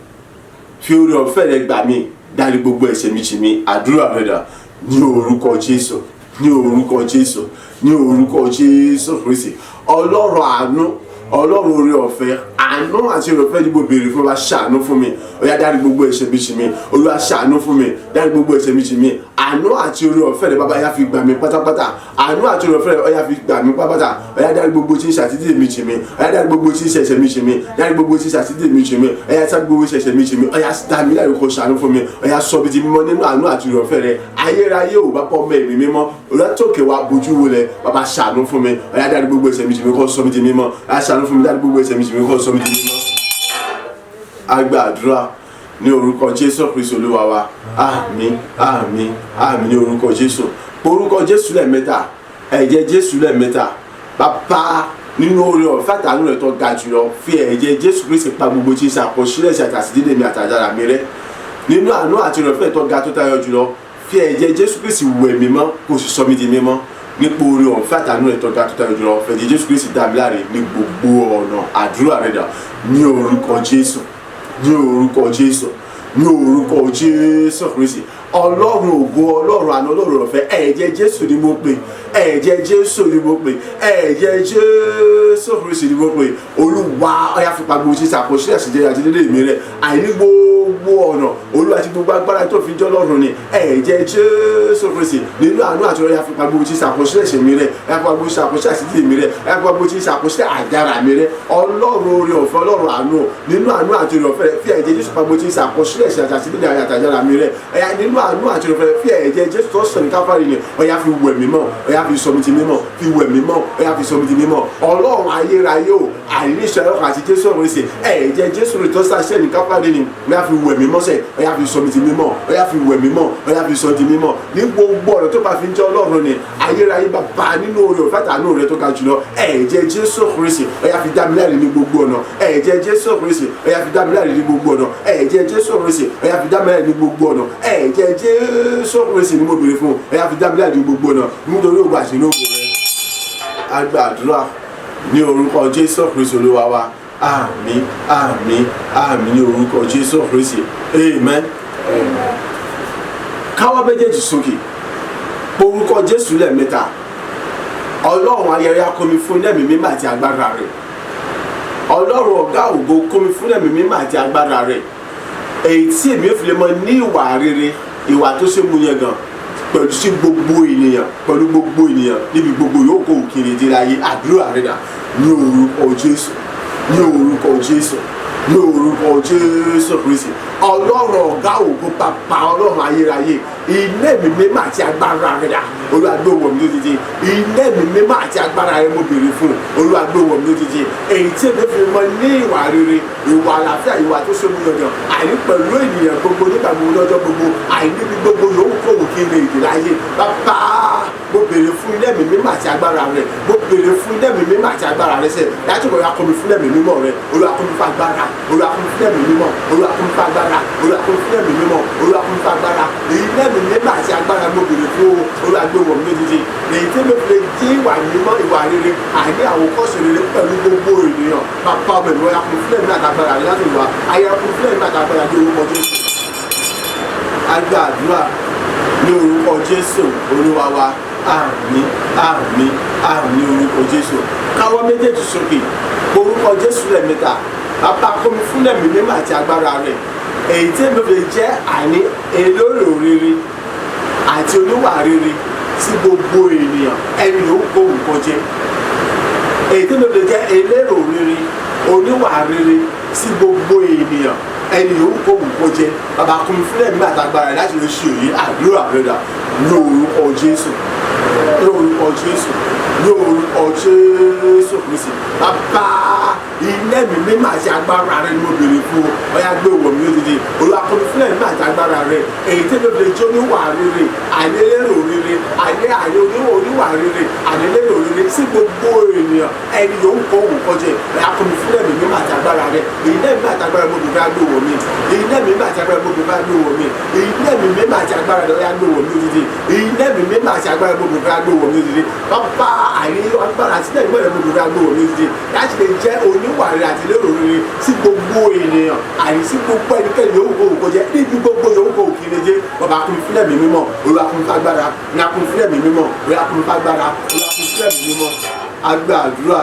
fi oore ọ̀fẹ́ rẹ gbà mí, dárí gbogbo ẹ̀ṣẹ̀ mi jì mí. Àdúrà rẹ dà ní orúkọ Jésù, ní orúkọ Jésù, ní orúkọ Jésù Kristi. Ọlọ́run àánú, Ọlọ́run oore ọ̀fẹ́, àánú àti oore ọ̀fẹ́ ni mo béèrè fún wa. Ṣàánú fún mi. Ó yá, dárí gbogbo ẹ̀ṣẹ̀ mi jì mí. Olúwa, ṣàánú fún mi, dárí gbogbo ẹ̀ṣẹ̀ mi jì mí. Àánú àti oore ọ̀fẹ́ rẹ, bàbá, yá fi gbà mí pátápátá. Àánú àti oore ọ̀fẹ́ rẹ, ó yá fi gbà mí pátápátá. Ó yá, dárí gbogbo tí ń ṣàtìdí mi jì mí. Ó yá, dárí gbogbo tí ń ṣẹ̀ṣẹ̀ mi jì mí. Dárí gbogbo tí ń ṣàtìdí mi jì mí. Ó yá, dárí gbogbo ṣẹ̀ṣẹ̀ mi jì mí. Ó yá, dá mi láre, kó ṣàánú fún mi. Ó yá, sọ mi di mímọ́ nínú àánú àti oore ọ̀fẹ́ rẹ. Ayérayé ò bá pọ̀ mọ́ ẹ̀mí mímọ́ olùtòkè wa bójú wọlé. Bàbá, ṣàánú fún mi. Ó yá, dárí gbogbo ẹ̀ṣẹ̀ mi jì mí, kó sọ mi di mímọ́. Ó yá, ṣàánú fún mi, dárí gbogbo ẹ̀ṣẹ̀ mi jì mí, kó sọ mi di mímọ́. Agbàdúrà ní orúkọ Jésù Kristu Olúwa wa. Àmín, àmín, àmín ní orúkọ Jésù. Orúkọ Jésù lẹ́ẹ̀mẹ́ta. Ẹ̀jẹ̀ Jésù lẹ́ẹ̀mẹ́ta. Bàbá, nínú oore ọ̀fẹ́ àtàánú rẹ̀ tó ga jùlọ, fi ẹ̀jẹ̀ Jésù Kristi pa gbogbo tí ń ṣe àkọsílẹ̀ ṣe àtàsídédé mi àtàjára mi rẹ́. Nínú àánú àti oore ọ̀fẹ́ tó ga tó tayọ jùlọ, fi ẹ̀jẹ̀ Jésù Kristi wẹ̀ mí mọ́, kó sì sọ mí di mímọ́. Nípa oore ọ̀fẹ́ àtàánú rẹ̀ tó ga tó tayọ jùlọ, fẹ̀jẹ̀ Jésù Kristi dá mi láre ní gbogbo ọ̀nà. Àdúrà rẹ̀ dà ní orúkọ Jésù, ní orúkọ Jésù, ní orúkọ Jésù Kristi. Ọlọ́run ògo, Ọlọ́run àná, Ọlọ́run ọ̀fẹ́, ẹ̀jẹ̀ Jésù ni mo pè. Ẹ̀jẹ̀ Jésù ni mo pè. Ẹ̀jẹ̀ Jésù Kristi ni mo pè. Olúwa, ó yá, fi pa gbogbo ṣíṣe àkọsílẹ̀ àṣìjẹ́ àti dédé mi rẹ̀ àìní gbogbo ọ̀nà. Olúwa, ti gbogbo agbára tó fi jọ́ lọ́run ni, ẹ̀jẹ̀ Jésù Kristi, nínú àánú àti ó yá, fi pa gbogbo ṣíṣe àkọsílẹ̀ ṣe mi rẹ̀. Ó yá, fi pa gbogbo ṣíṣe àkọsílẹ̀ àṣìjẹ́ mi rẹ̀. Ó yá, fi pa gbogbo ṣíṣe àkọsílẹ̀ àdára mi rẹ̀. Ọlọ́run oore ọ̀fẹ́, Ọlọ́run àánú, nínú àánú àti oore ọ̀fẹ́, fi ẹ̀jẹ̀ Jésù pa gbogbo ṣíṣe àkọsílẹ̀ ṣe àti dédé àtàjára mi rẹ̀. Ó yá, nínú àánú àti oore ọ̀fẹ́, fi ẹ̀jẹ̀ Jésù tó sọ̀ ní Káfárì ni, ó yá, fi wẹ̀ mí mọ́. Ó yá, fi sọ mi di mímọ́. Fi wẹ̀ mí mọ́. Ó yá, fi sọ mi di mímọ́. Ọlọ́run ayérayé o, àìníṣẹ́ ọlọ́run àti Jésù ọ̀run ṣe, ẹ̀jẹ̀ Jésù rẹ̀ tó ṣàṣẹ ní Káfárì ni, ó yá, fi wẹ̀ mí mọ́sẹ̀. Ó yá, fi sọ mi di mímọ́. Ó yá, fi wẹ̀ mí mọ́. Ó yá, fi sọ di mímọ́ ní gbogbo ọ̀nà tó bá fi ń jẹ́ Ọlọ́run ni ayérayé. Bàbá, nínú oore ọ̀fẹ́ àtàánú rẹ̀ tó ga jùlọ, ẹ̀jẹ̀ Jésù Kristi, ó yá, fi dá mi láre ní gbogbo ọ̀nà. Ẹ̀jẹ̀ Jésù Kristi, ó yá, fi dá mi láre ní gbogbo ọ̀nà. Ẹ̀jẹ̀ Jésù Kristi, ó yá, fi dá mi láre ní gbogbo ọ̀nà. Ẹ̀jẹ̀ Jésù Kristi ni mo béèrè fún. Ó yá, fi dá mi láre ní gbogbo ọ̀nà nítorí ògbà àti inú ògo rẹ̀. A gbàdúrà ní orúkọ Jésù Kristi Olúwa wa. Àmín, àmín, àmín ní orúkọ Jésù Kristi. Amen. Káwọ́ méjèèjì sókè, orúkọ Jésù lẹ́ẹ̀mẹ́ta. Ọlọ́run ayẹyẹ, kó mi fún ẹ̀mí mímọ́ àti agbára rẹ̀. Ọlọ́run ọ̀gá ògo, kó mi fún ẹ̀mí mímọ́ àti agbára rẹ̀, èyí tí èmi ò fi lè mọ ní ìwà rere, ìwà tó ṣe mú yẹn gan pẹ̀lú sí gbogbo ènìyàn, pẹ̀lú gbogbo ènìyàn níbi gbogbo yóò kó òkèrè dé láyé. Àdúrà rẹ̀ dà ní orúkọ Jésù, ní orúkọ Jésù, ní orúkọ Jésù Kristi. Ọlọ́run ọ̀gá ògo, bàbá, ọlọ́run ayérayé, iná ẹ̀mí mímọ́ àti agbára rẹ̀ dà. Olúwa, gbé wọ̀ mí lójijì. Iná ẹ̀mí mímọ́ àti agbára rẹ̀ mo béèrè fún. Olúwa, gbé wọ̀ mí lójijì, èyí tí èmi fi mọ ní ìwà rere, ìwà àlàáfíà, ìwà tó ṣe mú yangàn, àìní pẹ̀lú ènìyàn gbogbo nígbà gbogbo, lọ́jọ́ gbogbo, àìní níbi gbogbo yòówù kó wù kí n lè dè láyé. Bàbá, Mo béèrè fún iná ẹ̀mí mímọ́ àti agbára rẹ. Mo béèrè fún iná ẹ̀mí mímọ́ àti agbára rẹ sẹ́. Láti kọ̀ ya kọ́ mi fún ẹ̀mí mímọ́ rẹ. Olúwa kún mi fún agbára. Olúwa kún mi fún ẹ̀mí mímọ́. Olúwa kún mi fún agbára. Olúwa kún mi fún ẹ̀mí mímọ́. Olúwa kún mi fún agbára. Iná ẹ̀mí mímọ́ àti agbára mo béèrè fún o. Olúwa gbé wọ̀ mí lójijì. Èyí tí mo fi lè jí ìwà mímọ́, ìwà rere, àní àwòkọ́ṣe rere pẹ̀lú gbogbo ènìyàn. Bàbá ọmọ ìlú ọ̀yà kún fún ẹ̀mí àtàgbára rẹ láti wà. Ayé kún fún ẹ̀mí àtàgbára ní orúkọ Jésù. A gba àdúrà ní orúkọ Jésù Olúwa wa. Àmín, àmín, àmín orúkọ Jésù. Káwọ́ méjèèjì sókè. Orúkọ Jésù lẹ́ẹ̀mẹ́ta. Bàbá kún mi fún ẹ̀mí mímọ́ àti agbára rẹ̀. Èyí tí mo fi jẹ́ àní elérò rere àti oníwà rere sí gbogbo ènìyàn ẹni yòówù kó wù kó jẹ́. Èyí tí mo fi jẹ́ elérò rere, oníwà rere sí gbogbo ènìyàn ẹni yòówù kó wù kó jẹ́. Bàbá kún mi fún ẹ̀mí àtàgbára rẹ̀ láti lè ṣe òye àdúrà rẹ̀ dà ní orúkọ Jésù. Ní orúkọ Jésù. Ní orúkọ Jésù Kristi. Bàbá iná ẹ̀mí mímọ́ àti agbára rẹ ni mo béèrè fún o. Ọ̀yá gbé wọ̀ mí lójijì. Olúwa kún mi fún ẹ̀mí àti agbára rẹ. Èyí tí mo fi jẹ́ oníwà rere, àìlérò rere, àìlé àìlé oníwà rere, àìlérò rere sí gbogbo ènìyàn ẹni yòówù kó wù kó jẹ́. Ọ̀yá kún mi fún ẹ̀mí mímọ́ àti agbára rẹ. Iná ẹ̀mí àti agbára mo béèrè gbé wọ̀ mí. Iná ẹ̀mí mímọ́ àti agbára mo béèrè gbé wọ̀ mí. Iná ẹ̀mí mímọ́ àti agbára rẹ ọ̀yá gbé wọ̀ mí lójijì. Iná ẹ̀mí mímọ́ àti agbára mo béèrè gbé wọ̀ mí lójijì. Bàbá àìní agbára àti ẹ̀mí rẹ mo béèrè gbé wọ̀ mí lójijì. Láti lè jẹ́ oníwà rere àti lérò rere sí gbogbo ènìyàn àní sí gbogbo ẹnikẹ́ni yòówù kó wù kó jẹ́ níbi gbogbo yòówù kó wù kí lè jẹ́. Bàbá kún fún ẹ̀mí mímọ́. Olúwa kún fún agbára. Olúwa kún fún ẹ̀mí mímọ́. Olúwa kún fún agbára. Olúwa kún fún ẹ̀mí mímọ́. A gba àdúrà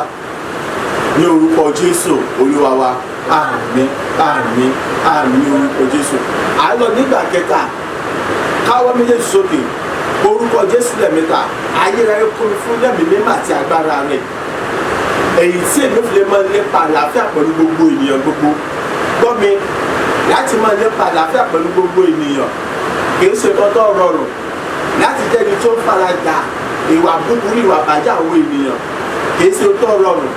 ní orúkọ Jésù Olúwa wa. Àmín, àmín, àmín ní orúkọ Jésù. À ń lọ nígbà kẹta. Káwọ́ méjèèjì sókè. Orúkọ Jésù lẹ́ẹ̀mẹ́ta. Ayérayé kún mi fún ẹ̀mí mímọ́ àti agbára rẹ̀. Èyí tí èmi fi lè máa lépa àlàáfíà pẹ̀lú gbogbo ènìyàn gbogbo. Gbọ́ mi, láti máa lépa àlàáfíà pẹ̀lú gbogbo ènìyàn kì í ṣe nǹkan tó rọrùn. Láti jẹ́ ẹni tó ń faradà ìwà búburú, ìwà bàjẹ́ àwọn ènìyàn kì í ṣe tó rọrùn.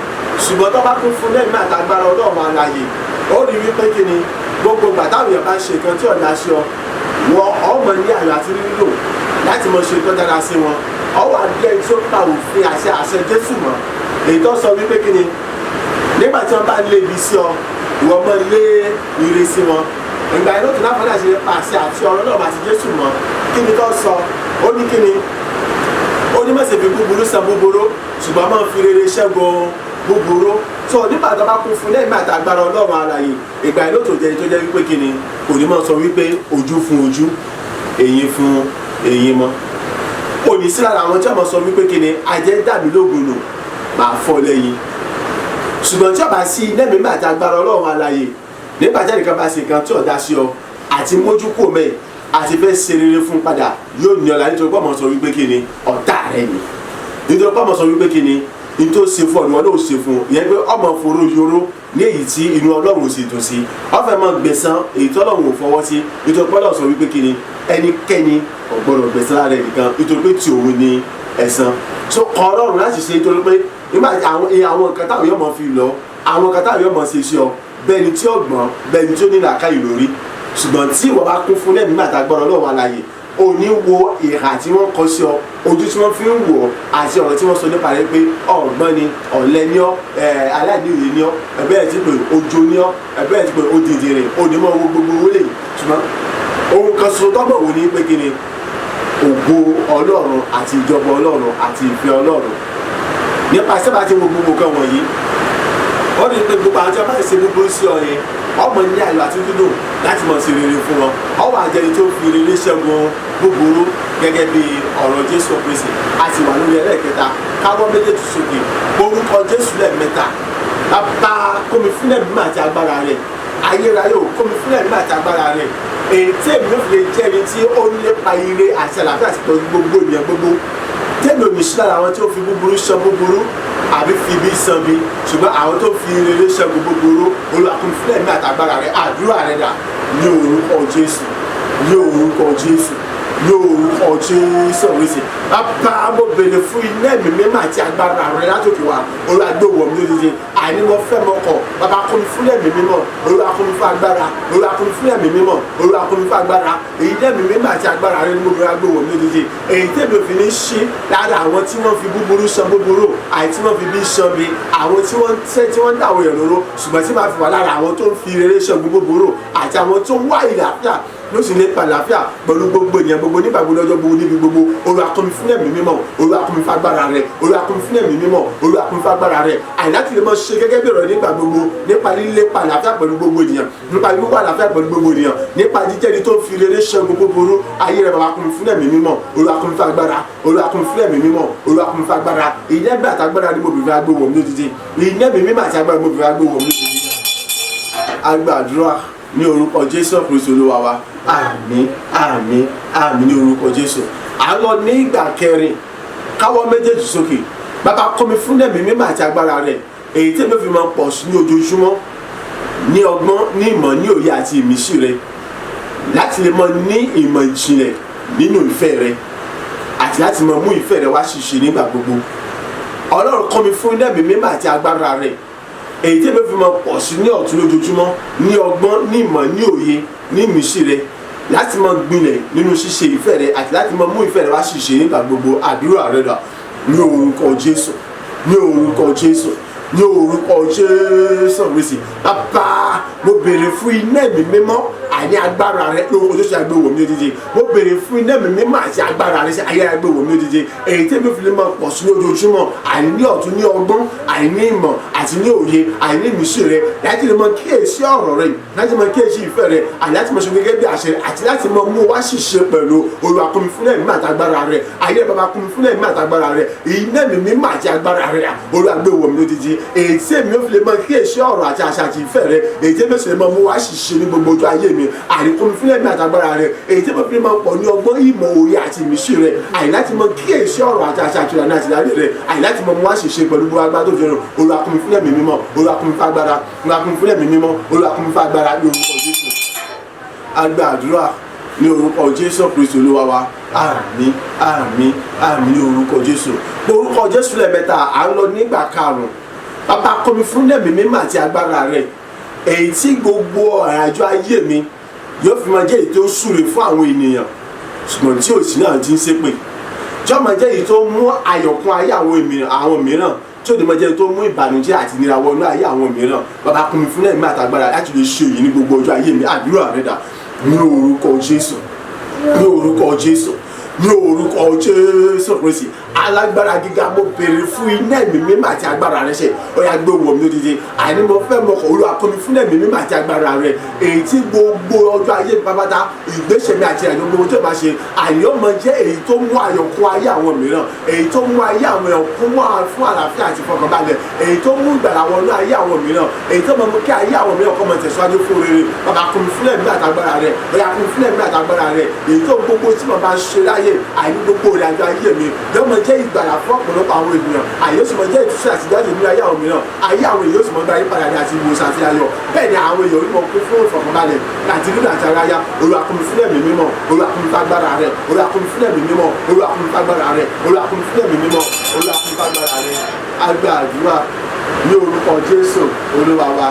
Ṣùgbọ́n tó bá kún fún lẹ́mìí àtàgbára Ọlọ́run alààyè, ó rí wípé kí ni gbogbo ìgbà táwọn èèyàn bá ń ṣe nǹkan tí ọ̀dà ṣe ọ, wọ ọmọ ní ayọ̀ àti lílò láti mọ ṣe tó dára sí wọn. Ọwọ́ àdúgbò ẹni tó pa òfin àṣẹ àṣẹ Jésù mọ́. Èyí tó sọ wípé kí ni nígbà tí wọ́n bá lé ibi sí ọ, ìwọ mọ lé ire sí wọn. Ìgbà yẹn ló tún láǹfààní àti pàṣẹ àti ọ̀rọ̀ náà àti Jésù mọ́. Kí ni tó sọ? Ó ní kí ni? Ó ní má ṣe fi búburú san búburú, ṣùgbọ́n máa fi rere ṣẹ́gun búburú. Tó nígbà tó bá kún fún lẹ́yìn àti agbára Ọlọ́run alààyè, ìgbà yẹn ló tó jẹ́ tó jẹ́ wípé kí ni kò ní máa sọ wípé ojú fún ojú, eyín fún eyín mọ́. Kò ní sí lára àwọn tí wọ́n máa sọ wípé kí ni ajẹ́ dàbí lógun nù, máa fọ́ lẹ́yìn. Ṣùgbọ́n tí ó bá sí iná ẹ̀mí àti agbára Ọlọ́run alààyè, nígbà tí ẹnìkan bá ṣe nǹkan tí ò dá sí ọ, àti mójú kò mẹ́, àti fẹ́ ṣe rere fún padà, yóò ní ọ̀la nítorí pé ọmọ sọ wípé kí ni ọ̀tá rẹ ni. Nítorí pé ọmọ sọ wípé kí ni ní tó ṣe fún ọ ni wọn náà ṣe fún un. Ìyẹn pé ọmọ foró yoró ní èyí tí inú Ọlọ́run ò sì dùn sí. Ó fẹ́ máa gbẹ̀san èyí tí Ọlọ́run ò fọwọ́ sí. Nítorí pé Ọlọ́run sọ wípé kí ni ẹnikẹ́ni ò gbọ́dọ̀ gbẹ̀san lára ẹnìkan nítorí pé tí òun ni ẹ̀san. So kọ Ọlọ́run láti ṣe nítorí pé nígbà àwọn nǹkan táwọn yóò mọ̀ fi lọ, àwọn nǹkan táwọn yóò mọ̀ ṣe sí ọ, bẹ́ẹ̀ ni tí ó gbọ́n, bẹ́ẹ̀ ni tí ó ní làákàyè lórí. Ṣùgbọ́n tí ìwọ bá kún fún lẹ́mìí àtàgbọ́rọ̀ Ọlọ́run alààyè, ò ní wo ìhà tí wọ́n kọ sí ọ, ojú tí wọ́n fi ń wò ọ́ àti ọ̀rọ̀ tí wọ́n sọ nípa rẹ pé ọ̀gbọ́n ni, ọ̀lẹ ni ọ́, aláìníye ni ọ́, ẹ̀bẹ́ ẹ̀ ti pé ojo ni ọ́, ẹ̀bẹ́ ẹ̀ ti pé odìdìrìn, onímọ̀ owó gbogbo owó lè. Ṣùgbọ́n ohun kan ṣoṣo tọ́mọ̀ wò ní pé kí ni ògo Ọlọ́run àti ìjọba Ọlọ́run àti ìfẹ́ Ọlọ́run. Nípa sábà tí wo gbogbo nǹkan wọ̀nyí, ó rí i pé gbogbo àwọn tí wọ́n bá ń ṣe búburú sí ọ yẹn, ọmọ ní ayọ̀ àti dídùn láti mọ̀ sí rere fún wọn. Ọwọ́ àjẹni tó fi rere ṣẹ́gun búburú gẹ́gẹ́ bí ọ̀rọ̀ Jésù Kristi. A sì wà lórí ẹlẹ́ẹ̀kẹta. Káwọ́ méjèèjì sókè. Orúkọ Jésù lẹ́ẹ̀mẹ́ta. Bàbá kó mi fún ẹ̀mí àti agbára rẹ̀. Ayérayé ò kó mi fún ẹ̀mí àti agbára rẹ̀. Èyí tí èmi yóò fi lè jẹ́ ẹni tí ó ń lépa ire àti àlàáfíà àti pẹ̀lú gbogbo ènìyàn gbogbo. Tẹ́mi ò ní sí lára àwọn tí ó fi búburú ṣan búburú àbí fi ibi san bí, ṣùgbọ́n àwọn tó fi rere ṣẹ́gun búburú. Olúwa kún fún ẹ̀mí àtàgbára rẹ̀. Àdúrà rẹ̀ dà ní orúkọ Jésù, ní orúkọ Jésù, ní orúkọ Jésù Kristi. Bàbá mo béèrè fún iná ẹ̀mí mímọ́ àti agbára rẹ̀ látòkè wá. Olúwa gbé wọ̀ mí lójijì. Àní mo fẹ́ mọ kọ̀. Bàbá kún mi fún ẹ̀mí mímọ́. Olúwa kún mi fún agbára. Olúwa kún mi fún ẹ̀mí mímọ́. Olúwa kún mi fún agbára. Èyí dẹ́mi mímọ́ àti agbára rẹ ni mo bẹ̀rẹ̀ agbóhùn mi lójijì. Èyí tẹ̀mí òfin ní ṣí lára àwọn tí wọ́n fi búburú san búburú, àti tí wọ́n fi bí san bí, àwọn tí wọ́n tẹ́ tí wọ́n ń dàwọ̀ èèyàn lóró, ṣùgbọ́n tí màá fi wà lára àwọn tó ń fi rere san búburú àti àwọn tó ń wá ìlàáfíà ló sì lè pàlàáfíà pẹ̀lú gbogbo ènìyàn gbogbo nígbà gbogbo lọ́jọ́ gbogbo níbi gbogbo. Olúwa kún mi fún ẹ̀mí mímọ́. Olúwa kún mi fún agbára rẹ. Olúwa kún mi fún ẹ̀mí mímọ́. Olúwa kún mi fún agbára rẹ. Àìláti lè máa ṣe gẹ́gẹ́ bí ọ̀rọ̀ nígbà gbogbo, nípa lílépa àlàáfíà pẹ̀lú gbogbo ènìyàn, nípa wíwá àlàáfíà pẹ̀lú gbogbo ènìyàn, nípa jíjẹ́ni tó ń fi rere ṣẹ́gun búburú ayé rẹ. Bàbá kún mi fún ẹ̀mí mímọ́. Olúwa kún mi fún agbára. Olúwa kún mi fún ẹ̀mí mímọ́. Olúwa kún mi fún agbára. Ìyẹ́gbẹ́ àtàgbára ni mo bìbí agbóhùn mi lójijì. Ìyẹ́mí mímọ́ àti agbára mo bìbí agbóhùn mi lójijì. Agbàdúrà ní orúkọ Jésù Kristu Olúwa wa. Àmín, àmín, àmín ní orúkọ Jésù. À ń lọ ní ìgbà kẹrin. Káwọ́ méjèèjì sókè. Bàbá kọ́ mi fún ẹ̀mí mímọ́ àti agbára rẹ̀, èyí tí èmi fi máa pọ̀ sí ní ojoojúmọ́, ní ọgbọ́n, ní ìmọ̀, ní òye àti ìmísí rẹ, láti lè mọ ní ìmọ̀ ìjìnlẹ̀ nínú ìfẹ́ rẹ, àti láti mọ mú ìfẹ́ rẹ wá ṣìṣe nígbà gbogbo. Ọlọ́run kọ́ mi fún ẹ̀mí mímọ́ àti agbára rẹ̀, èyí tí èmi fi máa pọ̀ sí ní ọ̀tún lójoojúmọ́, ní ọgbọ́n, ní ìmọ̀, ní òye, ní ìmísí rẹ, láti máa gbilẹ̀ nínú ṣíṣe ìfẹ́ rẹ, àti láti máa mú ìfẹ́ rẹ wá ṣìṣe nígbà gbogbo. Àdúrà rẹ dà ní orúkọ Jésù, ní orúkọ Jésù, ní orúkọ Jésù Kristi. Bàbá, mo béèrè fún iná ẹ̀mí mímọ́ àní agbára rẹ lórúkọ Jésù. Agbéwò mi lójijì. Mo béèrè fún iná ẹ̀mí mímọ́ àti agbára rẹ sí ayé. Agbéwò mi lójijì, èyí tí èmi fi lè máa pọ̀ sí lójoojúmọ́, àní ní ọ̀tún, ní ọgbọ́n, àní ní ìmọ̀ àti ní òye, àní ní ìmísí rẹ, láti lè máa kíyèsí ọ̀rọ̀ rẹ, láti máa kíyèsí ìfẹ́ rẹ, àní láti máa ṣe gẹ́gẹ́ bí àṣẹ rẹ, àti láti máa mú wá ṣìṣe pẹ̀lú. Olúwa kún mi fún ẹ̀mí àtàgbára rẹ. Ayé bàbá, kún mi fún ẹ̀mí àtàgbára rẹ, iná ẹ̀mí mímọ́ àti agbára rẹ. Olúwa gbé wọ̀ mí lójijì, èyí tí èmi ò fi lè máa kíyèsí ọ̀rọ̀ àti àṣà àti ìfẹ́ rẹ, èyí tí èmi sì lè máa mú wá ṣìṣe ní gbogbo ojú ayé mi. Àríkún mi fún ẹ̀mí àtàgbára rẹ, èyí tí mo fi máa pọ̀ ní ọgbọ́n, ìmọ̀, òye àti ìmísí rẹ, àì láti máa kíyèsí ọ̀rọ̀ àti àṣà àti ìlànà àti ìdarí rẹ, àì láti máa mú wá ṣìṣe pẹ̀lú gbogbo agbára tó fi rìn. Olúwa kún mi fún ẹ̀mí mímọ́. Olúwa kún mi fún agbára. Olúwa kún mi fún ẹ̀mí mímọ́. Olúwa kún mi fún agbára ní orúkọ Jésù. Agbàdúrà ní orúkọ Jésù Kristu Olúwa wa. Àmín, àmín, àmín ní orúkọ Jésù. Orúkọ Jésù lẹ́ẹ̀mẹ́ta. À ń lọ nígbà karùn-ún. Bàbá, kún mi fún ẹ̀mí mímọ́ àti agbára rẹ, èyí tí gbogbo àjọ ayé mi yóò fi máa jẹ́ èyí tó ń súre fún àwọn ènìyàn, ṣùgbọ́n tí òsì náà ti ń ṣépè, tí ó máa jẹ́ èyí tó mú ayọ̀kún ayé àwọn mìíràn, tí ó ní máa jẹ́ èyí tó mú ìbànújẹ́ àti ìnira wọnú ayé àwọn mìíràn. Bàbá, kún mi fún ẹ̀mí àtàgbára láti lè ṣe èyí ní gbogbo ọjọ́ ayé mi. Àdúrà rẹ dà ní orúkọ Jésù, ní orúkọ Jésù, ní orúkọ Jésù Kristi. Alágbára gíga, mo béèrè fún iná ẹ̀mí mímọ́ àti agbára rẹ ṣe. Ó yá, gbé wọ̀ mí lódìdí. Àní mo fẹ́ mọ kọ̀. Olúwa, kún mi fún ẹ̀mí mímọ́ àti agbára rẹ, èyí tí gbogbo ọjọ́ ayé mi pápátá, ìgbésẹ̀ mi àti ìrìnàjò gbogbo tó máa ṣe, àní ó máa jẹ́ èyí tó mú ayọ̀ kún ayé àwọn mìíràn, èyí tó mú ayé àwọn èèyàn kún fún àlàáfíà àti ìfọkànbalẹ̀, èyí tó mú ìgbàlà wọnú ayé àwọn mìíràn, èyí tó máa mú kí ayé àwọn mìíràn kó máa tẹ̀síwájú fún rere. Bàbá, kún mi fún ẹ̀mí àtàgbára rẹ. Ó yá, kún mi fún ẹ̀mí àtàgbára rẹ, èyí tó gbogbo tí mo bá ṣe láyé, àní gbogbo ìrìnàjò ayé mi yóò máa jẹ́ ìgbàlà fún ọ̀pọ̀lọpọ̀ àwọn ènìyàn, àyè ó sì máa jẹ́ ìtúsí àti ìjáde nínú ayé àwọn mìíràn. Ayé àwọn èèyàn ó sì máa gba ayípadà àti ìwòsàn àti ayọ̀. Bẹ́ẹ̀ ni àwọn èèyàn onímọ̀ kún fún ìfọ̀kànbalẹ̀ àti nínú àti aráyá. Olúwa, kún mi fún ẹ̀mí mímọ́. Olúwa, kún mi fún agbára rẹ. Olúwa, kún mi fún ẹ̀mí mímọ́. Olúwa, kún mi fún agbára rẹ. Olúwa, kún mi fún ẹ̀mí mímọ́. Olúwa, kún mi fún agbára rẹ. Agbá àdúrà ní orúkọ Jésù Olúwa wa.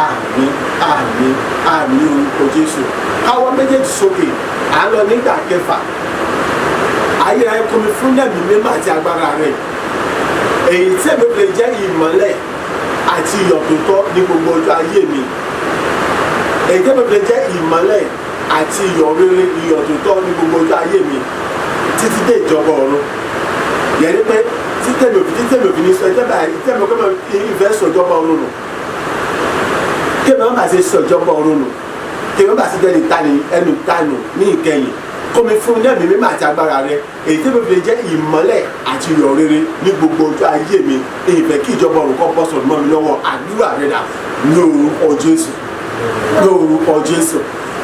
Àmín, àmín, àmín ní orúkọ Jésù. Káwọ́ méjèèjì sókè. À ń lọ nígbà kẹfà. Ayé ẹ, kún mi fún ẹ̀mí mímọ́ àti agbára rẹ, èyí tí èmi lè jẹ́ ìmọ́lẹ̀ àti iyọ̀ tó tọ́ ní gbogbo ọjọ́ ayé mi, èyí tí èmi lè jẹ́ ìmọ́lẹ̀ àti iyọ̀ rere, iyọ̀ tó tọ́ ní gbogbo ọjọ́ ayé mi títí dé ìjọba ọ̀run. Yẹn ni pé títẹ̀mí òfin ní sọ títẹ̀mí òfin ìfẹ́ sọ ìjọba ọ̀run nù, kémi wọn bá ṣe sọ ìjọba ọ̀run nù, kémi wọn bá ṣe jẹ́ ní tani ẹnu tanu ní ìkẹyìn. Kó mi fún ní ẹ̀mí mímọ́ àti agbára rẹ, èyí tí mo fi lè jẹ́ ìmọ́lẹ̀ àti iyọ̀ rere ní gbogbo ọjọ́ ayé mi. Ìfẹ́ kí ìjọba ọ̀run kọ́ bọ́ sọ̀rọ̀ mọ́ mi lọ́wọ́. Àdúrà rẹ dà ní orúkọ Jésù, ní orúkọ Jésù,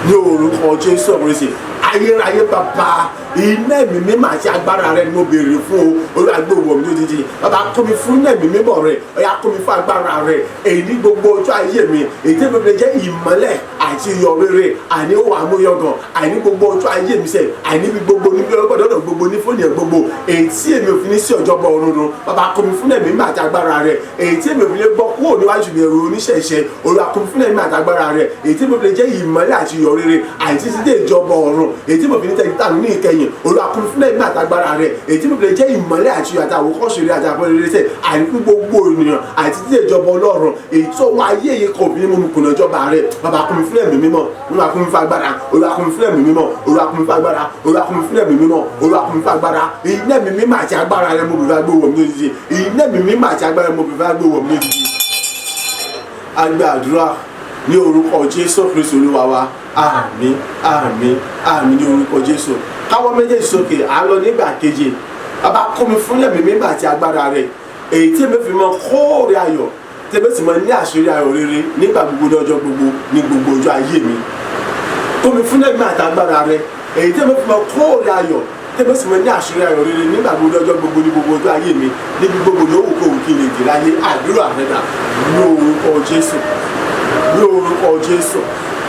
ní orúkọ Jésù Kristi. Ayérayé, bàbá. Iná ẹ̀mí mímọ́ àti agbára rẹ ni mo béèrè fún o. Olúwa gbé wọ̀ mí lójijì. Bàbá, kún mi fún iná ẹ̀mí mímọ́ rẹ. Ọ̀yá, kún mi fún agbára rẹ, èyí ní gbogbo ọjọ́ ayé mi, èyí tí mo fi lè jẹ́ ìmọ́lẹ̀ àti iyọ̀ rere, àní ó wà múyangàn, àní gbogbo ọjọ́ ayé mi sẹ̀, àní bí gbogbo ní gbọ́dọ̀ gbogbo ní fóònù yẹn gbogbo, èyí tí èmi ò fi ní sí ọ̀jọ̀bọ̀ ọ̀run. Bàbá, kún mi fún ẹ̀mí mímọ́ àti agbára rẹ, èyí tí èmi ò fi lè gbọ́ kúrò níwájú mi ẹ̀rù oníṣẹ̀ṣẹ̀. Olúwa, kún mi fún ẹ̀mí àti agbára rẹ, èyí tí mo fi lè jẹ́ ìmọ́lẹ̀ àti iyọ̀ rere, àti títí dé ìjọba ọ̀run, èyí tí mo fi ní tẹ̀lé tàbí ní ìkẹyìn. Olúwa, kún mi fún ẹ̀mí àti agbára rẹ, èyí tí mo fi lè jẹ́ ìmọ́lẹ̀ àti iyọ̀ àti àwòkọ́ṣe rere àti àpẹẹrẹ rere sẹ̀, àní fún gbogbo ènìyàn, àti títí dé ìjọba Ọlọ́run, èyí tó wá ayé yìí kò fi ní mú mi kùnà ìjọba rẹ. Bàbá, kún mi fún ẹ̀mí mímọ́. Olúwa, kún mi fún agbára. Olúwa, kún mi fún ẹ̀mí mímọ́. Olúwa, kún mi fún agbára. Olúwa, kún mi fún ẹ̀mí mímọ́. Olúwa, kún mi fún agbára. Iná ẹ̀mí mímọ́ àti agbára rẹ mo bèbè agbówó mi lójijì. Iná ẹ̀mí mímọ́ àti agbára rẹ mo bèbè agbówó mi lójijì. A gba àdúrà ní orúkọ Jésù Kristu Olúwa wa. Àmín, àmín, àmín ní orúkọ Jésù. Káwọ́ méjèèjì sókè, à ń lọ nígbà keje. Bàbá, kún mi fún ẹ̀mí mímọ́ àti agbára rẹ, èyí tí èmi fi mọ kóòrè ayọ̀, tí èmi sì mọ ní àṣírí ayọ̀ rere nígbà gbogbo, ní ọjọ́ gbogbo, ní gbogbo ọjọ́ ayé mi. Kún mi fún ẹ̀mí àti agbára rẹ, èyí tí èmi fi mọ kóòrè ayọ̀, tí èmi sì mọ ní àṣírí ayọ̀ rere nígbà gbogbo, ní ọjọ́ gbogbo, ní gbogbo ọjọ́ ayé mi, níbi gbogbo ní òwò kòwò kí n lè dè láyé. Àdúrà rẹ dà ní orúkọ Jésù, ní orúkọ Jésù,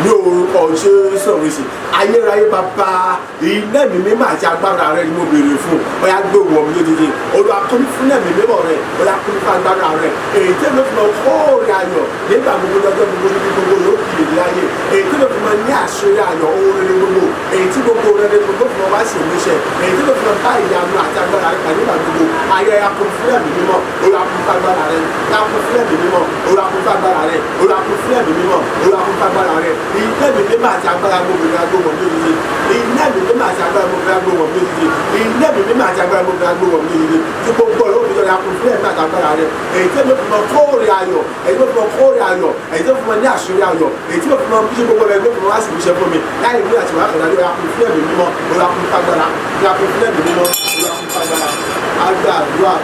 ní orúkọ Jésù Kristi. Ayérayé Bàbá, iná ẹ̀mí mímọ́ àti agbára rẹ ni mo béèrè fún. Ọ̀yá, gbé wọ̀ mí lójijì. Olúwa, kún mi fún ẹ̀mí mímọ́ rẹ. Olúwa, kún mi fún agbára rẹ, èyí tí mo fi mọ kóòrè ayọ̀ nígbà gbogbo, lọ́jọ́ gbogbo, níbi gbogbo yóò kì í láyé, èyí tí mo fi mọ ní àṣírí ayọ̀ ohun rere gbogbo, èyí tí gbogbo rere gbogbo fi mọ wá sí ìmúṣẹ, èyí tí mo fi mọ bá ìyanu àti agbára rẹ pàdé nígbà gbogbo. Ayérayé, kún fún ẹ̀mí mímọ́. Olúwa, kún fún agbára rẹ. Kún fún ẹ̀mí mímọ́. Olúwa, kún fún agbára rẹ. Olúwa, kún fún ẹ̀mí mímọ́. Olúwa, kún fún agbára rẹ. Iná ẹ̀mí mímọ́ àti agbára gbogbo ní agbóhùn lójijì. Iná ẹ̀mí mímọ́ àti agbára gbogbo ní agbóhùn lójijì. Iná ẹ̀mí mímọ́ àti agbára gbogbo ní agbóhùn lójijì tí gbogbo ọ̀rọ̀ òbí tọ́lá. Kún fún ẹ̀mí àti agbára rẹ, èyí tí mo fi mọ kóòrè ayọ̀, èyí tí mo fi mọ kóòrè ayọ̀, èyí tí mo fi mọ ní àṣírí ayọ̀, èyí tí mo fi mọ bí gbogbo rẹ ló fi mọ wá sí ìmúṣẹ fún mi láì ní àti wàhálà kọ̀dá. Lórí akún fún ẹ̀mí mímọ́. Olúwa, kún fún agbára. Olúwa, kún fún ẹ̀mí mímọ́. Olúwa, kún fún agbára. Agbá àdúrà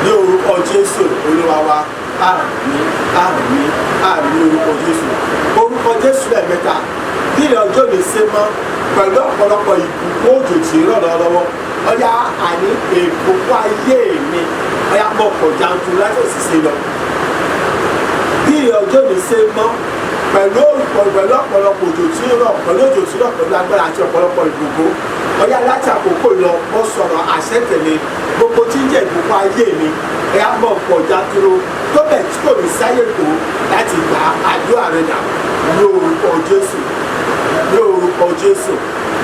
ní orúkọ Jésù Olúwa wa. Àmín, àmín, àmín ní orúkọ Jésù. Orúkọ Jésù lẹ́ẹ̀mẹ́ta. Bí ilẹ̀ ọjọ́ lè ṣe mọ́ pẹ̀lú ọ̀pọ̀lọpọ̀ ìbùkún òjò tí ń rọ̀ lọ́wọ́, ọ̀yá, àní ìbùkún ayé mi, ọ̀yá, mọ̀ pọ̀ janturu láti òṣìṣẹ́ lọ. Bí ilẹ̀ ọjọ́ lè ṣe mọ́ pẹ̀lú ọ̀pọ̀lọpọ̀ òjò tí ń rọ̀, pẹ̀lú òjò tí ń rọ̀, pẹ̀lú agbára àti ọ̀pọ̀lọpọ̀ ìbùkún, ọ̀yá, láti àkókò lọ, mo sọ̀rọ̀ àṣẹ tẹ̀lé, gbogbo tí ń jẹ́ ìbùkún ayé mi, ẹ̀yà, mọ̀ pọ̀ janturu tó bẹ̀ tí kò ní sáyè tó láti gbà. Àdúrà rẹ̀ dà ní orúkọ Jésù, ní orúkọ Jésù,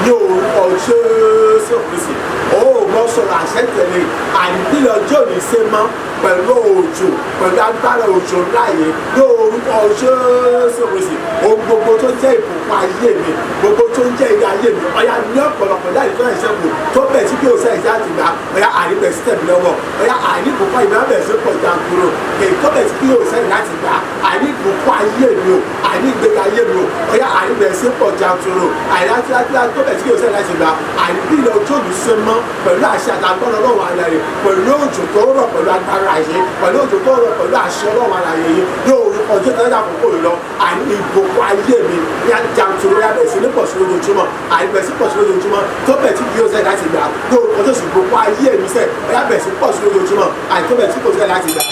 ní orúkọ Jésù Kristi. Ó mọ sọ̀rọ̀ àṣẹ tẹ̀lé, àní ọjọ́ òní ṣe mọ́ pẹ̀lú òjò, pẹ̀lú agbára òjò ńlá yìí, ní orúkọ Jésù Kristi, ohun gbogbo tó jẹ́ ìbùkún ayé mi, gbogbo tó ń jẹ́ ilé ayé mi, ọ̀yá, ní ọ̀pọ̀lọpọ̀ láì tó ẹ̀ṣẹ̀ kù tó bẹ̀ tí kí o sẹ́ ìṣe àti gbà, ọ̀yá, àní bẹ̀ sí tẹ̀mí lọ́wọ́. Ọ̀yá, àní ìbùkún ayé mi bẹ̀ sí pọ̀ jàǹkúrò, èyí tó bẹ̀ tí kí o sẹ́ láti gbà, àní ìbùkún ayé mi o, àní ìgbéga ayé mi o, ọ̀yá, àní bẹ̀ sí pọ̀ jàǹkúrò, àní láti tó bẹ̀ tí kí o sẹ́ láti gbà, àní bí ilẹ̀ ojú òní ṣe mọ́ pẹ̀lú àṣẹ àtàgbọ́n Ọlọ́run alààyè, pẹ̀lú òjò tó rọ̀ pẹ̀lú agbára yìí, pẹ̀lú òjò tó rọ̀ pẹ̀lú àṣẹ Ọlọ́run alààyè yìí, ní orúkọ Jésù, tẹ́lẹ̀ àkókò yìí lọ, àní ìbùkún ayé mi ní jàǹtùrú yà bẹ̀rẹ̀ sí ní pọ̀ sí lójoojúmọ́, àní bẹ̀rẹ̀ sí pọ̀ sí lójoojúmọ́ tó bẹ̀ tí kì yóò sẹ́ láti gbà. Ní orúkọ Jésù, ìbùkún ayé mi sẹ́ yà bẹ̀rẹ̀ sí pọ̀ sí lójoojúmọ́, àní tó bẹ̀ tí kò sẹ́ láti gbà.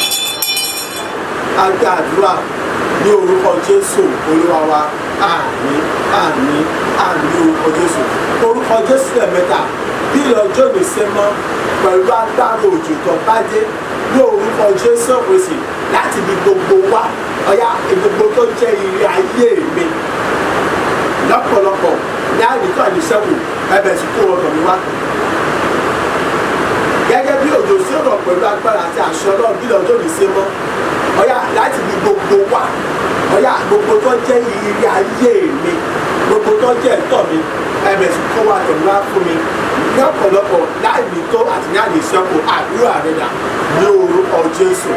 A gba àdúrà ní orúkọ Jésù Olúwa wa. Àmín, àmín, àmín ní orúkọ Jésù. Orúkọ Jésù lẹ́ẹ̀mẹ́ta. Bí ilẹ̀ ọjọ́ mi ṣe mọ́ pẹ̀lú agbára òjò tó bá dé, ní orúkọ Jésù Kristi, láti ibi gbogbo wá, ọ̀yá, gbogbo tó jẹ́ ire ayé mi lọ́pọ̀lọpọ̀ ní àyíká àníṣẹ́kù, ẹbẹ̀ sí kó ọkàn mi wá. Gẹ́gẹ́ bí òjò ṣe rọ̀ pẹ̀lú agbára àti àṣẹ Ọlọ́run, bí ilẹ̀ ọjọ́ mi ṣe mọ́, ọ̀yá, láti ibi gbogbo wá, ọ̀yá, gbogbo tó jẹ́ ire ayé mi, gbogbo tó jẹ́ ẹ̀tọ́ mi, ẹbẹ̀ sí kó wa tẹ̀mí wá fún mi. Ní ọ̀pọ̀lọpọ̀ láì ní tó àti ní àlè ṣẹ́kù. Àdúrà rẹ̀ dà ní orúkọ Jésù,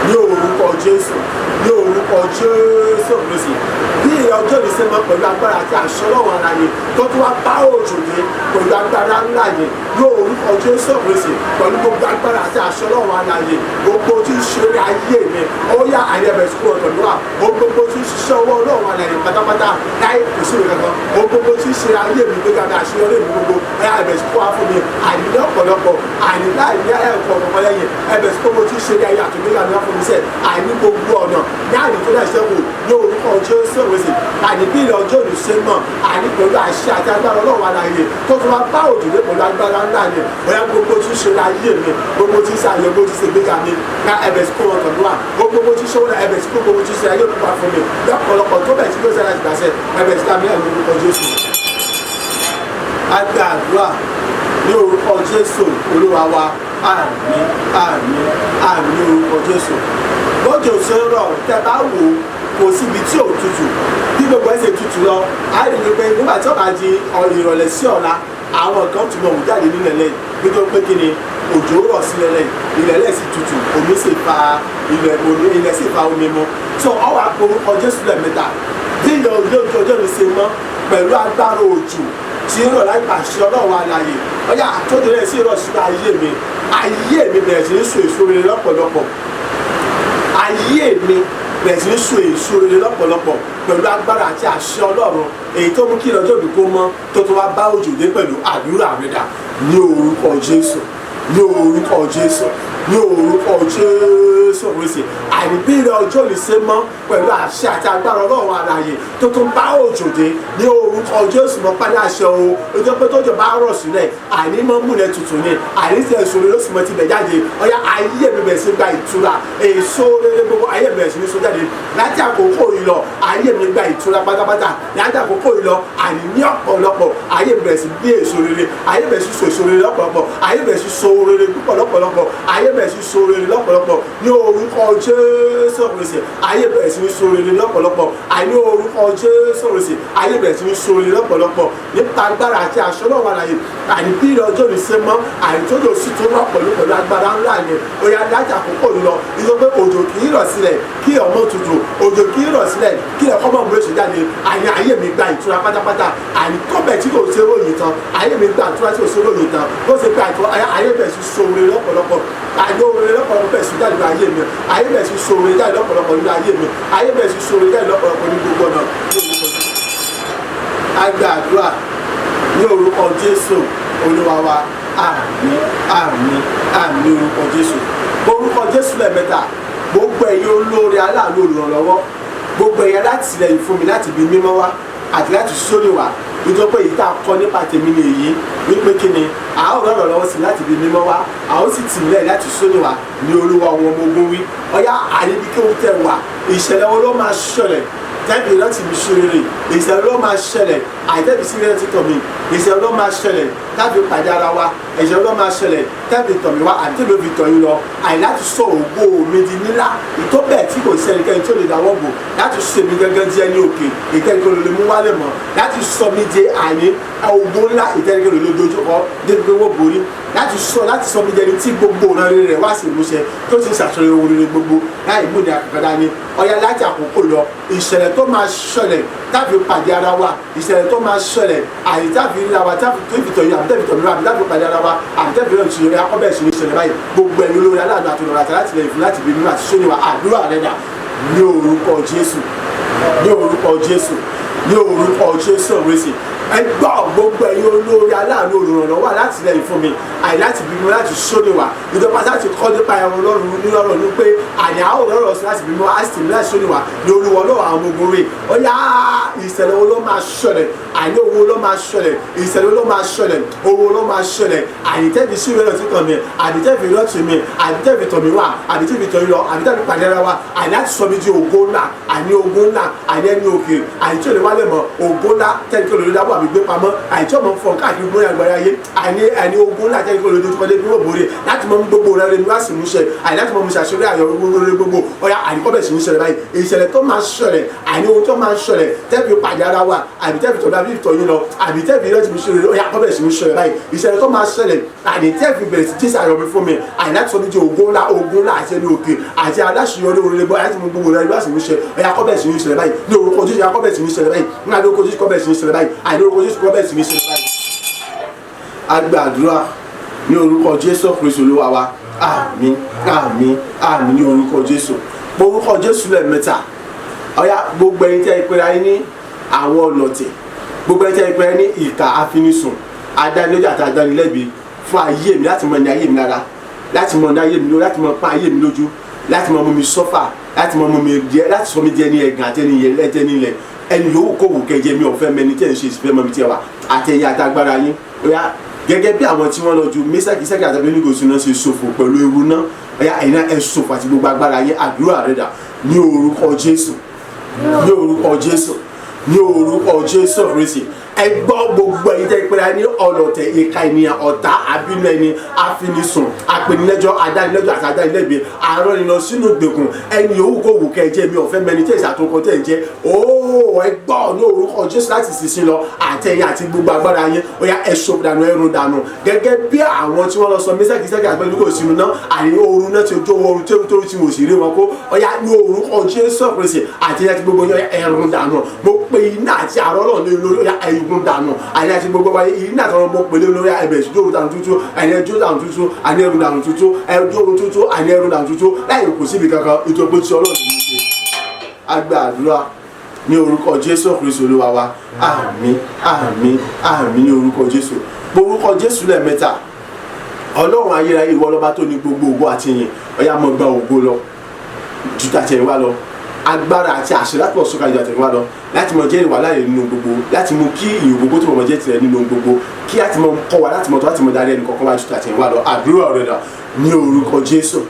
ní orúkọ Jésù, ní orúkọ Jésù Kristi. Bí ìyá ọjọ́ ìṣe mọ́ pẹ̀lú agbára àti àṣọ Ọlọ́run alààyè tó tún wá bá òjò dé pẹ̀lú agbára ńlá yẹn, ní orúkọ Jésù Kristi, pẹ̀lú gbogbo agbára àti àṣọ Ọlọ́run alààyè, gbogbo tí ń ṣe ayé mi ó yá àyè ẹ̀bẹ̀ sí kúrò pẹ̀lú wa. Gbogbo tí ń ṣiṣẹ́ ọwọ́ Ọlọ́run alààyè pátápátá láì kò sí ìwé kankan, gbogbo tí ń ṣe ayé mi gbéga mi àṣeyọrí mi gbogbo ẹ̀yà ẹ̀bẹ̀ sí kó wá fún mi. Àní ní ọ̀pọ̀lọpọ̀, àní láì ní ẹ̀kọ́ ọ̀pọ̀ lẹ́yìn ẹ̀bẹ̀ sí gbogbo tí ń ṣe ayé àtúndéga mi wá fún mi sẹ́, àní gbogbo ọ̀nà ní àní tó láì ṣẹ́kù ní orúkọ Jésù Kristi. Àní bí ilẹ̀ ọjọ́ òní ṣe mọ̀, àní pẹ̀lú àṣẹ àti agbára Ọlọ́run alààyè tó tún wá bá òjòlé pẹ̀lú agbára ńlá ni, bóyá gbogbo tí ń ṣe ayé mi, gbogbo tí ń ṣe àyè, gbogbo tí ń ṣe gbéga mi ká ẹ̀bẹ̀ sí kó wọn tọ̀dún wa. Gbogbo tí ń ṣe wọn ẹ̀bẹ̀ sí kó gbogbo tí ń ṣe ayé òkúpa fún mi lọ́pọ̀lọpọ̀ tó bẹ̀ tí ló ṣe láti gbàṣẹ ẹ̀bẹ̀ sí kámi ẹ̀mí orúkọ Jésù. A gba àdúrà ní orúkọ Jésù Olúwa wa. Àmín, àmín, àmín ní orúkọ Jésù. Bọ́jọ̀ ṣe ń rọ̀, tẹ́ bá wò ó, kò síbi tí ò tutù. Bí gbogbo ẹ̀ ṣe tutù lọ, á rí i pé nígbà tí ó bá di ìrọ̀lẹ́ sí ọ̀la, àwọn kan tún mọ̀ wù jáde nílẹ̀ lẹ́yìn, nítorí pé kí ni òjò rọ̀ sílẹ̀ lẹ́yìn, ilẹ̀ lẹ́yìn sì tutù, omi sì fa ilẹ̀, ilẹ̀ sì fa omi mu. So ọwọ́ àpò orúkọ Jésù lẹ́ẹ̀mẹ́ta. Bí ilẹ̀ òjò ọjọ́ mi ṣe mọ́ pẹ̀lú agbára òjò tí ń rọ̀ láì pàṣẹ Ọlọ́run alààyè, ọyá àtọ́jú rẹ̀ sì rọ̀ sínú ayé mi. Ayé mi bẹ̀rẹ̀ sí ní so èso rere lọ́pọ̀lọpọ̀. Ayé mi bẹ̀rẹ̀ sí ní so èso rere lọ́pọ̀lọpọ̀ pẹ̀lú agbára àti àṣẹ Ọlọ́run, èyí tó mú kí ìrọ̀jò òbí kó mọ́ tó tún wá bá òjò dé pẹ̀lú. Àdúrà rẹ̀ dà ní orúkọ Jésù, ní orúkọ Jésù, ní orúkọ Jésù Kristi. Àní bí ilẹ̀ ọjọ́ òní ṣe mọ́ pẹ̀lú àṣẹ àti agbára Ọlọ́run alààyè tó tún bá òjò dé ní orúkọ Jésù, mọ́ pálí àṣẹ o. Ojú pé tójò bá rọ̀ sílẹ̀, àní mọ́ múlẹ̀ tuntun ni, àní tí èso rere ó sì mọ́ ti bẹ̀ jáde. Ọ̀yá ayé mi bẹ̀rẹ̀ sí gba ìtura, èso rere gbogbo ayé mi bẹ̀rẹ̀ sí ní so jáde láti àkókò yìí lọ. Ayé mi gba ìtura pátápátá láti àkókò yìí lọ. Àní ní ọ̀pọ̀lọpọ̀ ayé mi bẹ̀rẹ̀ sí bí èso rere, ayé bẹ̀rẹ̀ sí so èso rere lọ́pọ̀lọpọ̀, ayé bẹ̀rẹ̀ sí so rere púpọ̀ lọ́pọ̀lọpọ̀, ayé bẹ̀rẹ̀ sí so rere lọ́pọ̀lọpọ̀ ní orúkọ Jésù Kristi. Ayé bẹ̀rẹ̀ sí ní so rere lọ́pọ̀lọpọ̀, àní orúkọ Jésù Kristi, ayé bẹ̀rẹ̀ sí ní so rere lọ́pọ̀lọpọ̀ nípa agbára àti àṣọ náà wà láàyè. Àní bí ilẹ̀ ọjọ́ òní ṣe mọ́, àní tó lò sí tó rọ̀ pẹ̀lú pẹ̀lú agbára ńlá yẹn, ó yá láti àkókò yìí lọ. Ìjọ pé òjò kì í rọ̀ sílẹ̀ kí ọmọ tutù, òjò kì í rọ̀ sílẹ̀ kí ẹ̀kọ́ mọ̀ mú èso jáde. Àní ayé mi gba ìtura pátápátá, àní tó bẹ̀ tí kò ṣe ròyìn tán, ayé mi gba ìtura tí kò ṣe ròyìn tán. Bó ṣe gba ìtura, ayé bẹ̀ sí so rere lọ́pọ̀lọpọ̀, àní oore lọ́pọ̀lọpọ̀ bẹ̀ sí jáde nínú ayé mi, ayé bẹ̀ sí so rere jáde lọ́pọ̀lọpọ̀ nínú ayé mi, ayé bẹ̀ sí so rere jáde lọ́pọ̀lọpọ̀ ní gbogbo ọ̀nà. A gba àdúrà ní orúkọ Jésù Olúwa wa. Àmín, àmín, àmín ní orúkọ Jésù. Orúkọ Jésù lẹ́ẹ̀mẹ́ta. Gbogbo ẹ̀yin olóore, aláàánú, olùrànlọ́wọ́, gbogbo ẹ̀yin alátìlẹ́yìn fún mi láti ibi mímọ́ wá àti láti sórí wá, nítorí pé èyí tá a kọ́ nípa tèmi ni èyí wípé kí ni a ó rọ̀rọ̀ lọ́wọ́ sí láti ibi mímọ́ wá, a ó sì tì mí lẹ́yìn láti sórí wá ní Olúwa àwọn ọmọ ogun wí. Ọ̀yá àyíbí kí òun tẹ̀ wá, ìṣẹ̀lẹ̀ wo ló máa ṣẹlẹ̀ tẹ́bi láti mi ṣe rere? Ìṣẹ̀lẹ̀ ló máa ṣẹlẹ̀ àìtẹ́bi sí rẹ̀ títọ̀ mi. Ìṣẹ̀lẹ̀ ló máa ṣẹlẹ̀ tàbí pàdé ara wa. Ìṣẹ̀lẹ̀ ló máa ṣẹlẹ̀ tẹ́bi tọ̀ mí wá àti tẹ́bi fi tọ̀ yín lọ, àì láti sọ ògo mi di nílá ìtọ́bẹ̀ tí kò sí ẹnikẹ́ni tó lè dáwọ́ bò, láti sọ èmi gángan di ẹni òkè ìtẹ́nikẹ́ ló lè mú wálé mọ́, láti sọ mi di àní ògo ńlá ìtẹ́nikẹ́ ló lè dojúkọ débi pé wọ́n borí, láti sọ mi di ẹni tí gbogbo ọ̀nà rere rẹ̀ wá sí ìmúṣẹ, tó ti ṣàṣeyọrí ohun rere gbogbo láì mú ní àkàkọ́ dání. Ọ̀yá láti àkókò lọ, ìṣẹ̀lẹ̀ tó máa ṣẹlẹ̀ tàbí pàdé ara wa, ìṣẹ̀lẹ̀ tó máa ṣẹlẹ̀ àyè tàbí ríra wa, tàbí tó fi tọ̀yìn àbí tàbí tọ̀mí wa, àbí tàbí pàdé ara wa, àbí tàbí rẹ̀ ṣe akọ́bẹ̀ ṣe ní ìṣẹ̀lẹ̀ báyìí. Gbogbo ẹ̀yin olórí, aláàánú àti olùrànlọ́wọ́ àti alátìlẹ́yìn fún láti bí mímọ́ àti sóni wa, àdúrà rẹ̀ dà ní orúkọ Jésù, ní orúkọ Jésù, ní orúkọ Jésù Kristi. Ẹ gbọ́, gbogbo ẹ̀yin olórí, aláàánú, olùrànlọ́wọ́, alátìlẹ́yìn fún mi àì láti bímọ láti sóni wá, ìjọba láti kọ́ nípa ẹ̀rọ Ọlọ́run nírọ̀rọ̀ ní pé àní àwọn ọ̀rọ̀ sí láti bímọ á sì láti sóni wá ní Olúwa Ọlọ́run àwọn ọmọ ogun rẹ̀. Ó yá, ìṣẹ̀lẹ̀ wo ló máa ṣẹlẹ̀? Àní owó ló máa ṣẹlẹ̀, ìṣẹ̀lẹ̀ ló máa ṣẹlẹ̀, owó ló máa ṣẹlẹ̀, àní tẹ́bi sí ìrẹ́lẹ̀ tí kàn mí, àbí tẹ́bi ìrọ́tì mi, àbí tẹ́bi tọ̀ mí wá, àbí tẹ́bi tọ̀ yín lọ, àbí tẹ́bi pàdé ara wa, àní láti sọ mi di ògo ńlá, àní ògo ńlá, àní ẹni òkè, àní tí ò lè wálẹ̀ mọ́, ògo ńlá tẹ́ni kí olórí dábọ̀ àbí gbé pamọ́, àní tí ọmọ ń fọn káàkiri gbóyè àgbáyé ayé, àní ògo ńlá tẹ́ni kí olórí dojúkọ dé bí wọ́n borí, láti mọ gbogbo rẹ rẹ wá sí ìmúṣẹ, àní láti mọ mú ṣàṣírí àyọ̀ rere gbogbo. Ọ̀yà àníkọ́bẹ̀ sì ń ṣẹlẹ̀ báyìí. Ìṣẹ̀lẹ̀ tó máa ṣẹlẹ̀ Àní ohun tó máa ń ṣẹlẹ̀ tẹ́bi pàdé ara wa, àbí tẹ́bi tọ̀dọ̀ àbí ìtọ̀ yín lọ, àbí tẹ́bi rẹ́ ti fi ṣe ó yá kọ́ bẹ̀rẹ̀ sí ní ṣẹlẹ̀ báyìí. Ìṣẹ̀lẹ̀ tó máa ṣẹlẹ̀ àní tẹ́bi bẹ̀rẹ̀ sí jésù àyọ̀mí fún mi, àní láti sọ mí di ògo ńlá, ògo ńlá àti ẹni òkè àti aláṣeyọrí orílẹ̀ gbọ́ láti mú gbogbo rẹ̀ bá sì ń ṣe ó yá kọ́ bẹ̀rẹ̀ sí ní ṣẹlẹ̀ báyìí. Ní orúkọ Jésù ó yá kọ́ bẹ̀rẹ̀ sí ní ṣẹlẹ̀ báyìí. Ní orúkọ Jésù kọ́ bẹ̀rẹ̀ sí ní ṣẹlẹ̀ báyìí. Àní orúkọ Jésù kọ́ bẹ̀rẹ̀ sí ní ṣẹlẹ̀ báyìí. A gbàdúrà ní orúkọ Jésù Kristu Olúwa wa. Àmín, àmín, àmín ní orúkọ Jésù. Orúkọ Jésù lẹ́ẹ̀mẹ́ta. Ọ̀yá gbogbo ẹ̀yin tẹ́ ẹ pera yín ní àwọn ọlọ̀tẹ̀, gbogbo ẹ̀yin tẹ́ ẹ pera yín ní ìkà afinisùn, adánilójú àti adánilẹ́bi fún ayé mi, láti mọ ní ayé mi lára, láti mọ ní ayé mi lójú, láti mọ pa ayé mi lójú, láti mọ mú mi sọ́fà, láti mọ mú mi jẹ, láti sọ mi di ẹni ẹ̀gàn àti ẹni yẹlẹ, ẹni ilẹ̀, ẹni yòówù kó wù kẹjẹ mi ọ̀fẹ́ mẹni tẹ́ ń ṣe ìfẹ́ mọ mi tiẹ̀ wá àtẹ̀yìn àtàgbára yín. Ọ̀yá gẹ́gẹ́ bí àwọn tí wọ́n lọ ju Mísàkì Sẹ́kì àti Abẹ́nugò sínú ṣe ṣòfò pẹ̀lú ewu náà, ọ̀yá ẹ̀yin náà ẹ ṣòfò àti gbogbo agbára yín. Àdúrà rẹ̀ dà ní orúkọ Jésù, ní orúkọ Jésù, ní orúkọ Jésù Kristi. Ẹ gbọ́ gbogbo ẹ̀yin tẹ́ pera ní ọlọ̀tẹ̀, ìka ènìyàn, ọ̀tá, abínú ẹni, afinisùn, apenilẹ́jọ́, adánilẹ́jọ́ àti adánilẹ́bi, aránilọ sínú ìgbèkùn, ẹni yòówù kó wù kẹ́ jẹ́ mi ọ̀fẹ́ mẹni tẹ́ ìṣàtúnkọ tẹ́ ń jẹ́. Ooo ẹ gbọ́ ní orúkọ Jésù láti sísìn lọ àtẹ̀yìn àti gbogbo agbára yín, ó yá ẹ ṣòfò dànù, ẹrun dànù. Gẹ́gẹ́ bí àwọn tí wọ́n lọ sọ Mísàkì Sẹ́kì àti Abẹ́nugò sínú náà, àní ooru náà ti jó ooru tó tó tí mo sì rí wọn kó. Ó yá ní orúkọ Jésù Kristi àtẹ̀yìn àti gbogbo yín, ẹrun dànù. Mo pe iná àti àrọ́ náà lé lórí, ó yá ẹ̀yìn dànù. Àní àti gbogbo wa iná àtọ̀rọ̀ mọ pẹ̀lú lórí ẹ̀bẹ̀ ìṣòro dànù tútù, àní ẹjọ́ dànù tútù, àní ẹrù dànù tútù, ẹjọ́ orun tútù, àní ẹrù dànù tútù, láì kò síbi kankan ìtọ́pẹ́ tí Ọlọ́run ti ṣe. A gba àdúrà ní orúkọ Jésù Kristu Olúwa wa. Àmín, àmín, àmín ní orúkọ Jésù. Orúkọ Jésù lẹ́ẹ̀mẹ́ta. Ọlọ́run ayérayé, ìwọ lọ́ba tó ní gbogbo ògo àti ìyìn, ó yá mọ́ gba ògo lọ ju tàtẹ̀yìnwá lọ, agbára àti àṣẹ láti mọ̀ sọ́ka ju àtẹ̀yìnwá lọ, láti mọ̀ jẹ́ ìwà láàyè nínú gbogbo, láti mú kí ìyìn gbogbo tó mọ̀ jẹ́ tirẹ̀ nínú gbogbo, kí láti mọ̀ kọ́ wa, láti mọ̀ tó, láti mọ̀ darí ẹnì kọ̀ọ̀kan wá ju tàtẹ̀yìnwá lọ. Àdúrà rẹ̀ dà ní orúkọ Jésù,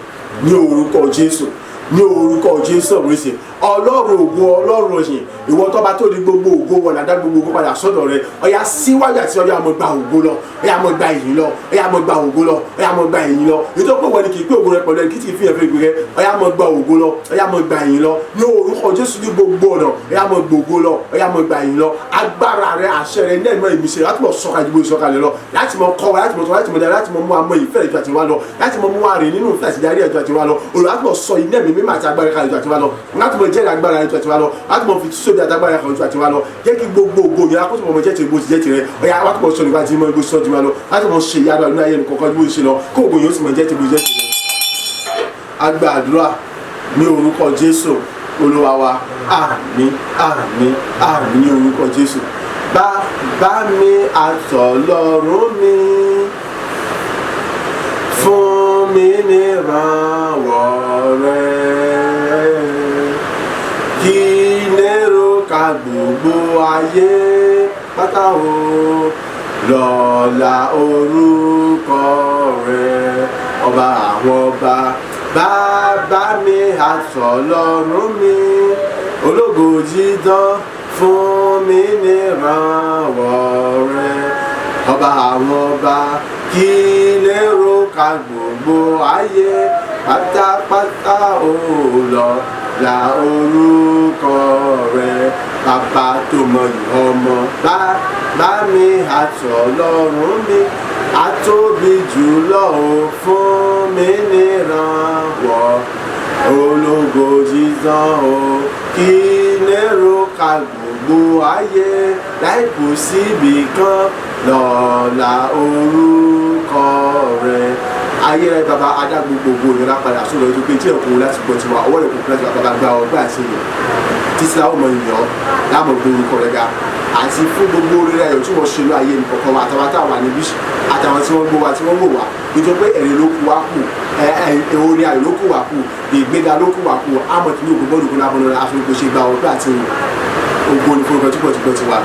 ní orúkọ Jésù, ní orúkọ Jésù Kristi. Ọlọ́run ògo, Ọlọ́run òyìn, ìwọ tọ́ba tó ní gbogbo ògo wọ̀ ládá gbogbo ògo padà sọ́dọ̀ rẹ. Ọ̀yá síwájú àti ọ̀yá mọ̀ gba ògo lọ, ọ̀yá mọ̀ gba ìyìn lọ, ọ̀yá mọ̀ gba ògo lọ, ọ̀yá mọ̀ gba ìyìn lọ. Nítorí pé wọ́n ní kì í pé ògo rẹ pẹ̀lú ẹni kì í ti fi ẹ̀fẹ́ gbé rẹ. Ọ̀yá mọ̀ gba ògo lọ, ọ̀yá mọ̀ gba ìyìn lọ ní orúkọ Jésù ní gbogbo ọ̀nà. Ọ̀yá mọ̀ gbògo lọ, ọ̀yá mọ̀ gba ìyìn lọ. Agbára rẹ, àṣẹ rẹ ní ẹ̀mọ́ ìmísí rẹ láti mọ̀ sọ̀kalẹ̀ ju bó sọ̀kalẹ̀ lọ, láti mọ̀ kọ́ wa, láti mọ̀ tọ́, láti mọ̀ darí, láti mọ̀ mú wa mọ ìfẹ́ rẹ̀ ju àti wa lọ, láti mọ̀ mú wa rìn nínú ìfẹ́ àti darí ẹ̀ ju àti wa lọ. Olùwà láti mọ̀ sọ iná ẹ̀mí mímọ́ àti agbára kalẹ̀ ju àti wa lọ, láti mọ̀ jẹ́rìí agbára rẹ̀ ju àti wa lọ, láti mọ̀ fi sóbi àti agbára kan ju àti wa lọ. Jẹ́ kí gbogbo ògo yẹn akóso mọ̀ jẹ́ tirẹ̀ bó ti jẹ́ tirẹ̀. Ọ̀yá láti mọ̀ sọ nípa tí mo gbé sọ ju wa lọ, láti mọ̀ ṣe ìyanu nínú ayé nìkan kan ju bó ṣe lọ, kó ògo yẹn ó sì mọ̀ jẹ́ tirẹ̀ bó ti jẹ́ tirẹ̀. A gba àdúrà ní orúkọ Jésù Olúwa wa. Àmín, àmín, àmín ní orúkọ Jésù. Bá mi àtọ̀lọ́run mi, fún mi ní ìrànwọ́ rẹ, kí lérò ká gbogbo ayé pátá o, lọ́lá orúkọ rẹ, ọba àwọn ọba. Bàbá mi àtọ̀lọ́run mi, ológo dídán, fún mi ní ìrànwọ́ rẹ, ọba àwọn ọba, kí lérò ká gbogbo ayé pátápátá o, lọ́lá orúkọ rẹ, bàbá tó mọ ìhọmọ. Bàbá mi àtọ̀lọ́run mi, àtóbi jùlọ o, fún mi ní ìrànwọ́ ológo dídán o, kí lérò ká gbogbo ayé láì kù síbi kan, lọ́lá orúkọ rẹ. Ayé rẹ bàbá adá gbogbo ìrora padà sódò tó pé tí ẹ̀ kó láti gbọ́ tiwa, ọwọ́ rẹ̀ kò kú láti bàbá gba ọgbà àti ìyẹn títí láwọn ọmọ ènìyàn láàmú gbogbo orúkọ rẹ ga àti fún gbogbo orí rẹ tí wọ́n ṣe lọ ayé nìkọ̀ọ̀kan wa, àtàwọn táwọn wà níbí, àtàwọn tí wọ́n gbọ́ wa, tí wọ́n wò wá, nítorí pé ẹ̀rí ló kú wá kù, orí ayọ̀ ló kù wá kù, ìgbéga ló kù wá kù. Àmọ́ tí ní ògùn bọ́ọ̀lù kó lábọ́n lọ́la aṣọ ṣe gba ọgbà àti ìyẹn. Ògo ni fún orúkọ tí pọ̀ ti wá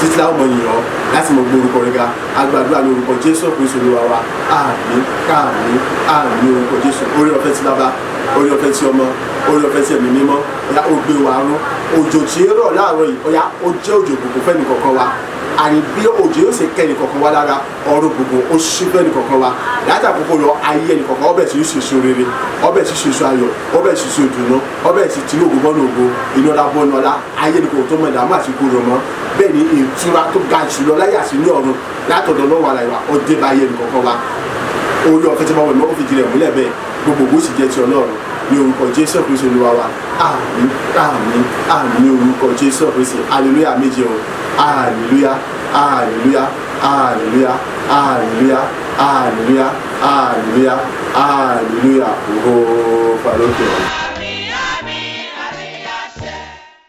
títí láwọn ọmọ ènìyàn láti mọ gbogbo orúkọ rẹ ga. Agbàdúrà ní orúkọ Jésù Kristu Olúwa wa. Àmín, àmín, àmín orúkọ Jésù. Orí ọ̀fẹ́ ti bàbá, orí ọ̀fẹ́ ti ọmọ, orí ọ̀fẹ́ ti ẹ̀mí mímọ́, ọ̀yá ó gbé wa ró. Òjò tí ń rọ̀ láàárọ̀ yìí, ọ̀yá ó jẹ́ òjò òkùnkùn fẹ́ni kọ̀ọ̀kan wa. Àní bí òjò yóò ṣe kẹ́ ẹnìkọ̀ọ̀kan wa lára, ọrọ̀ gbogbo ó ṣí fẹ́ ẹnìkọ̀ọ̀kan wa. Láti àkókò lọ, ayé ẹnìkọ̀ọ̀kan ọbẹ̀ sí ṣèṣo rere, ọbẹ̀ sí ṣèṣo ayọ̀, ọbẹ̀ sí ṣe ìdùnnú, ọbẹ̀ sí tinú ògo bọ́nú ògo, inú ọlá bọ́nú ọlá. Ayé ẹnìkọ̀ọ̀kan tó mọ ìdààmú àti kúrò mọ́. Bẹ́ẹ̀ ni ìtura tó ga jùlọ láyé àti ní ọ̀run látọ̀dọ̀ Ọlọ́run alààyè wa, ó dé bá ayé ẹnìkọ̀ọ̀kan wa. Orí ọ̀fẹ́ tí wọ́n wọ̀ ní ó fi jìnlẹ̀ múlẹ̀ bẹ́ẹ̀. Gbogbo ògo sì jẹ́ ti Ọlọ́run ní orúkọ Jésù Kristi Olúwa wa. Àmín, àmín, àmín ní orúkọ Jésù Kristi. Hallelujah méje o. Hallelujah, hallelujah, hallelujah, hallelujah, hallelujah, hallelujah, hallelujah. Ògo fàlókè ọ̀run.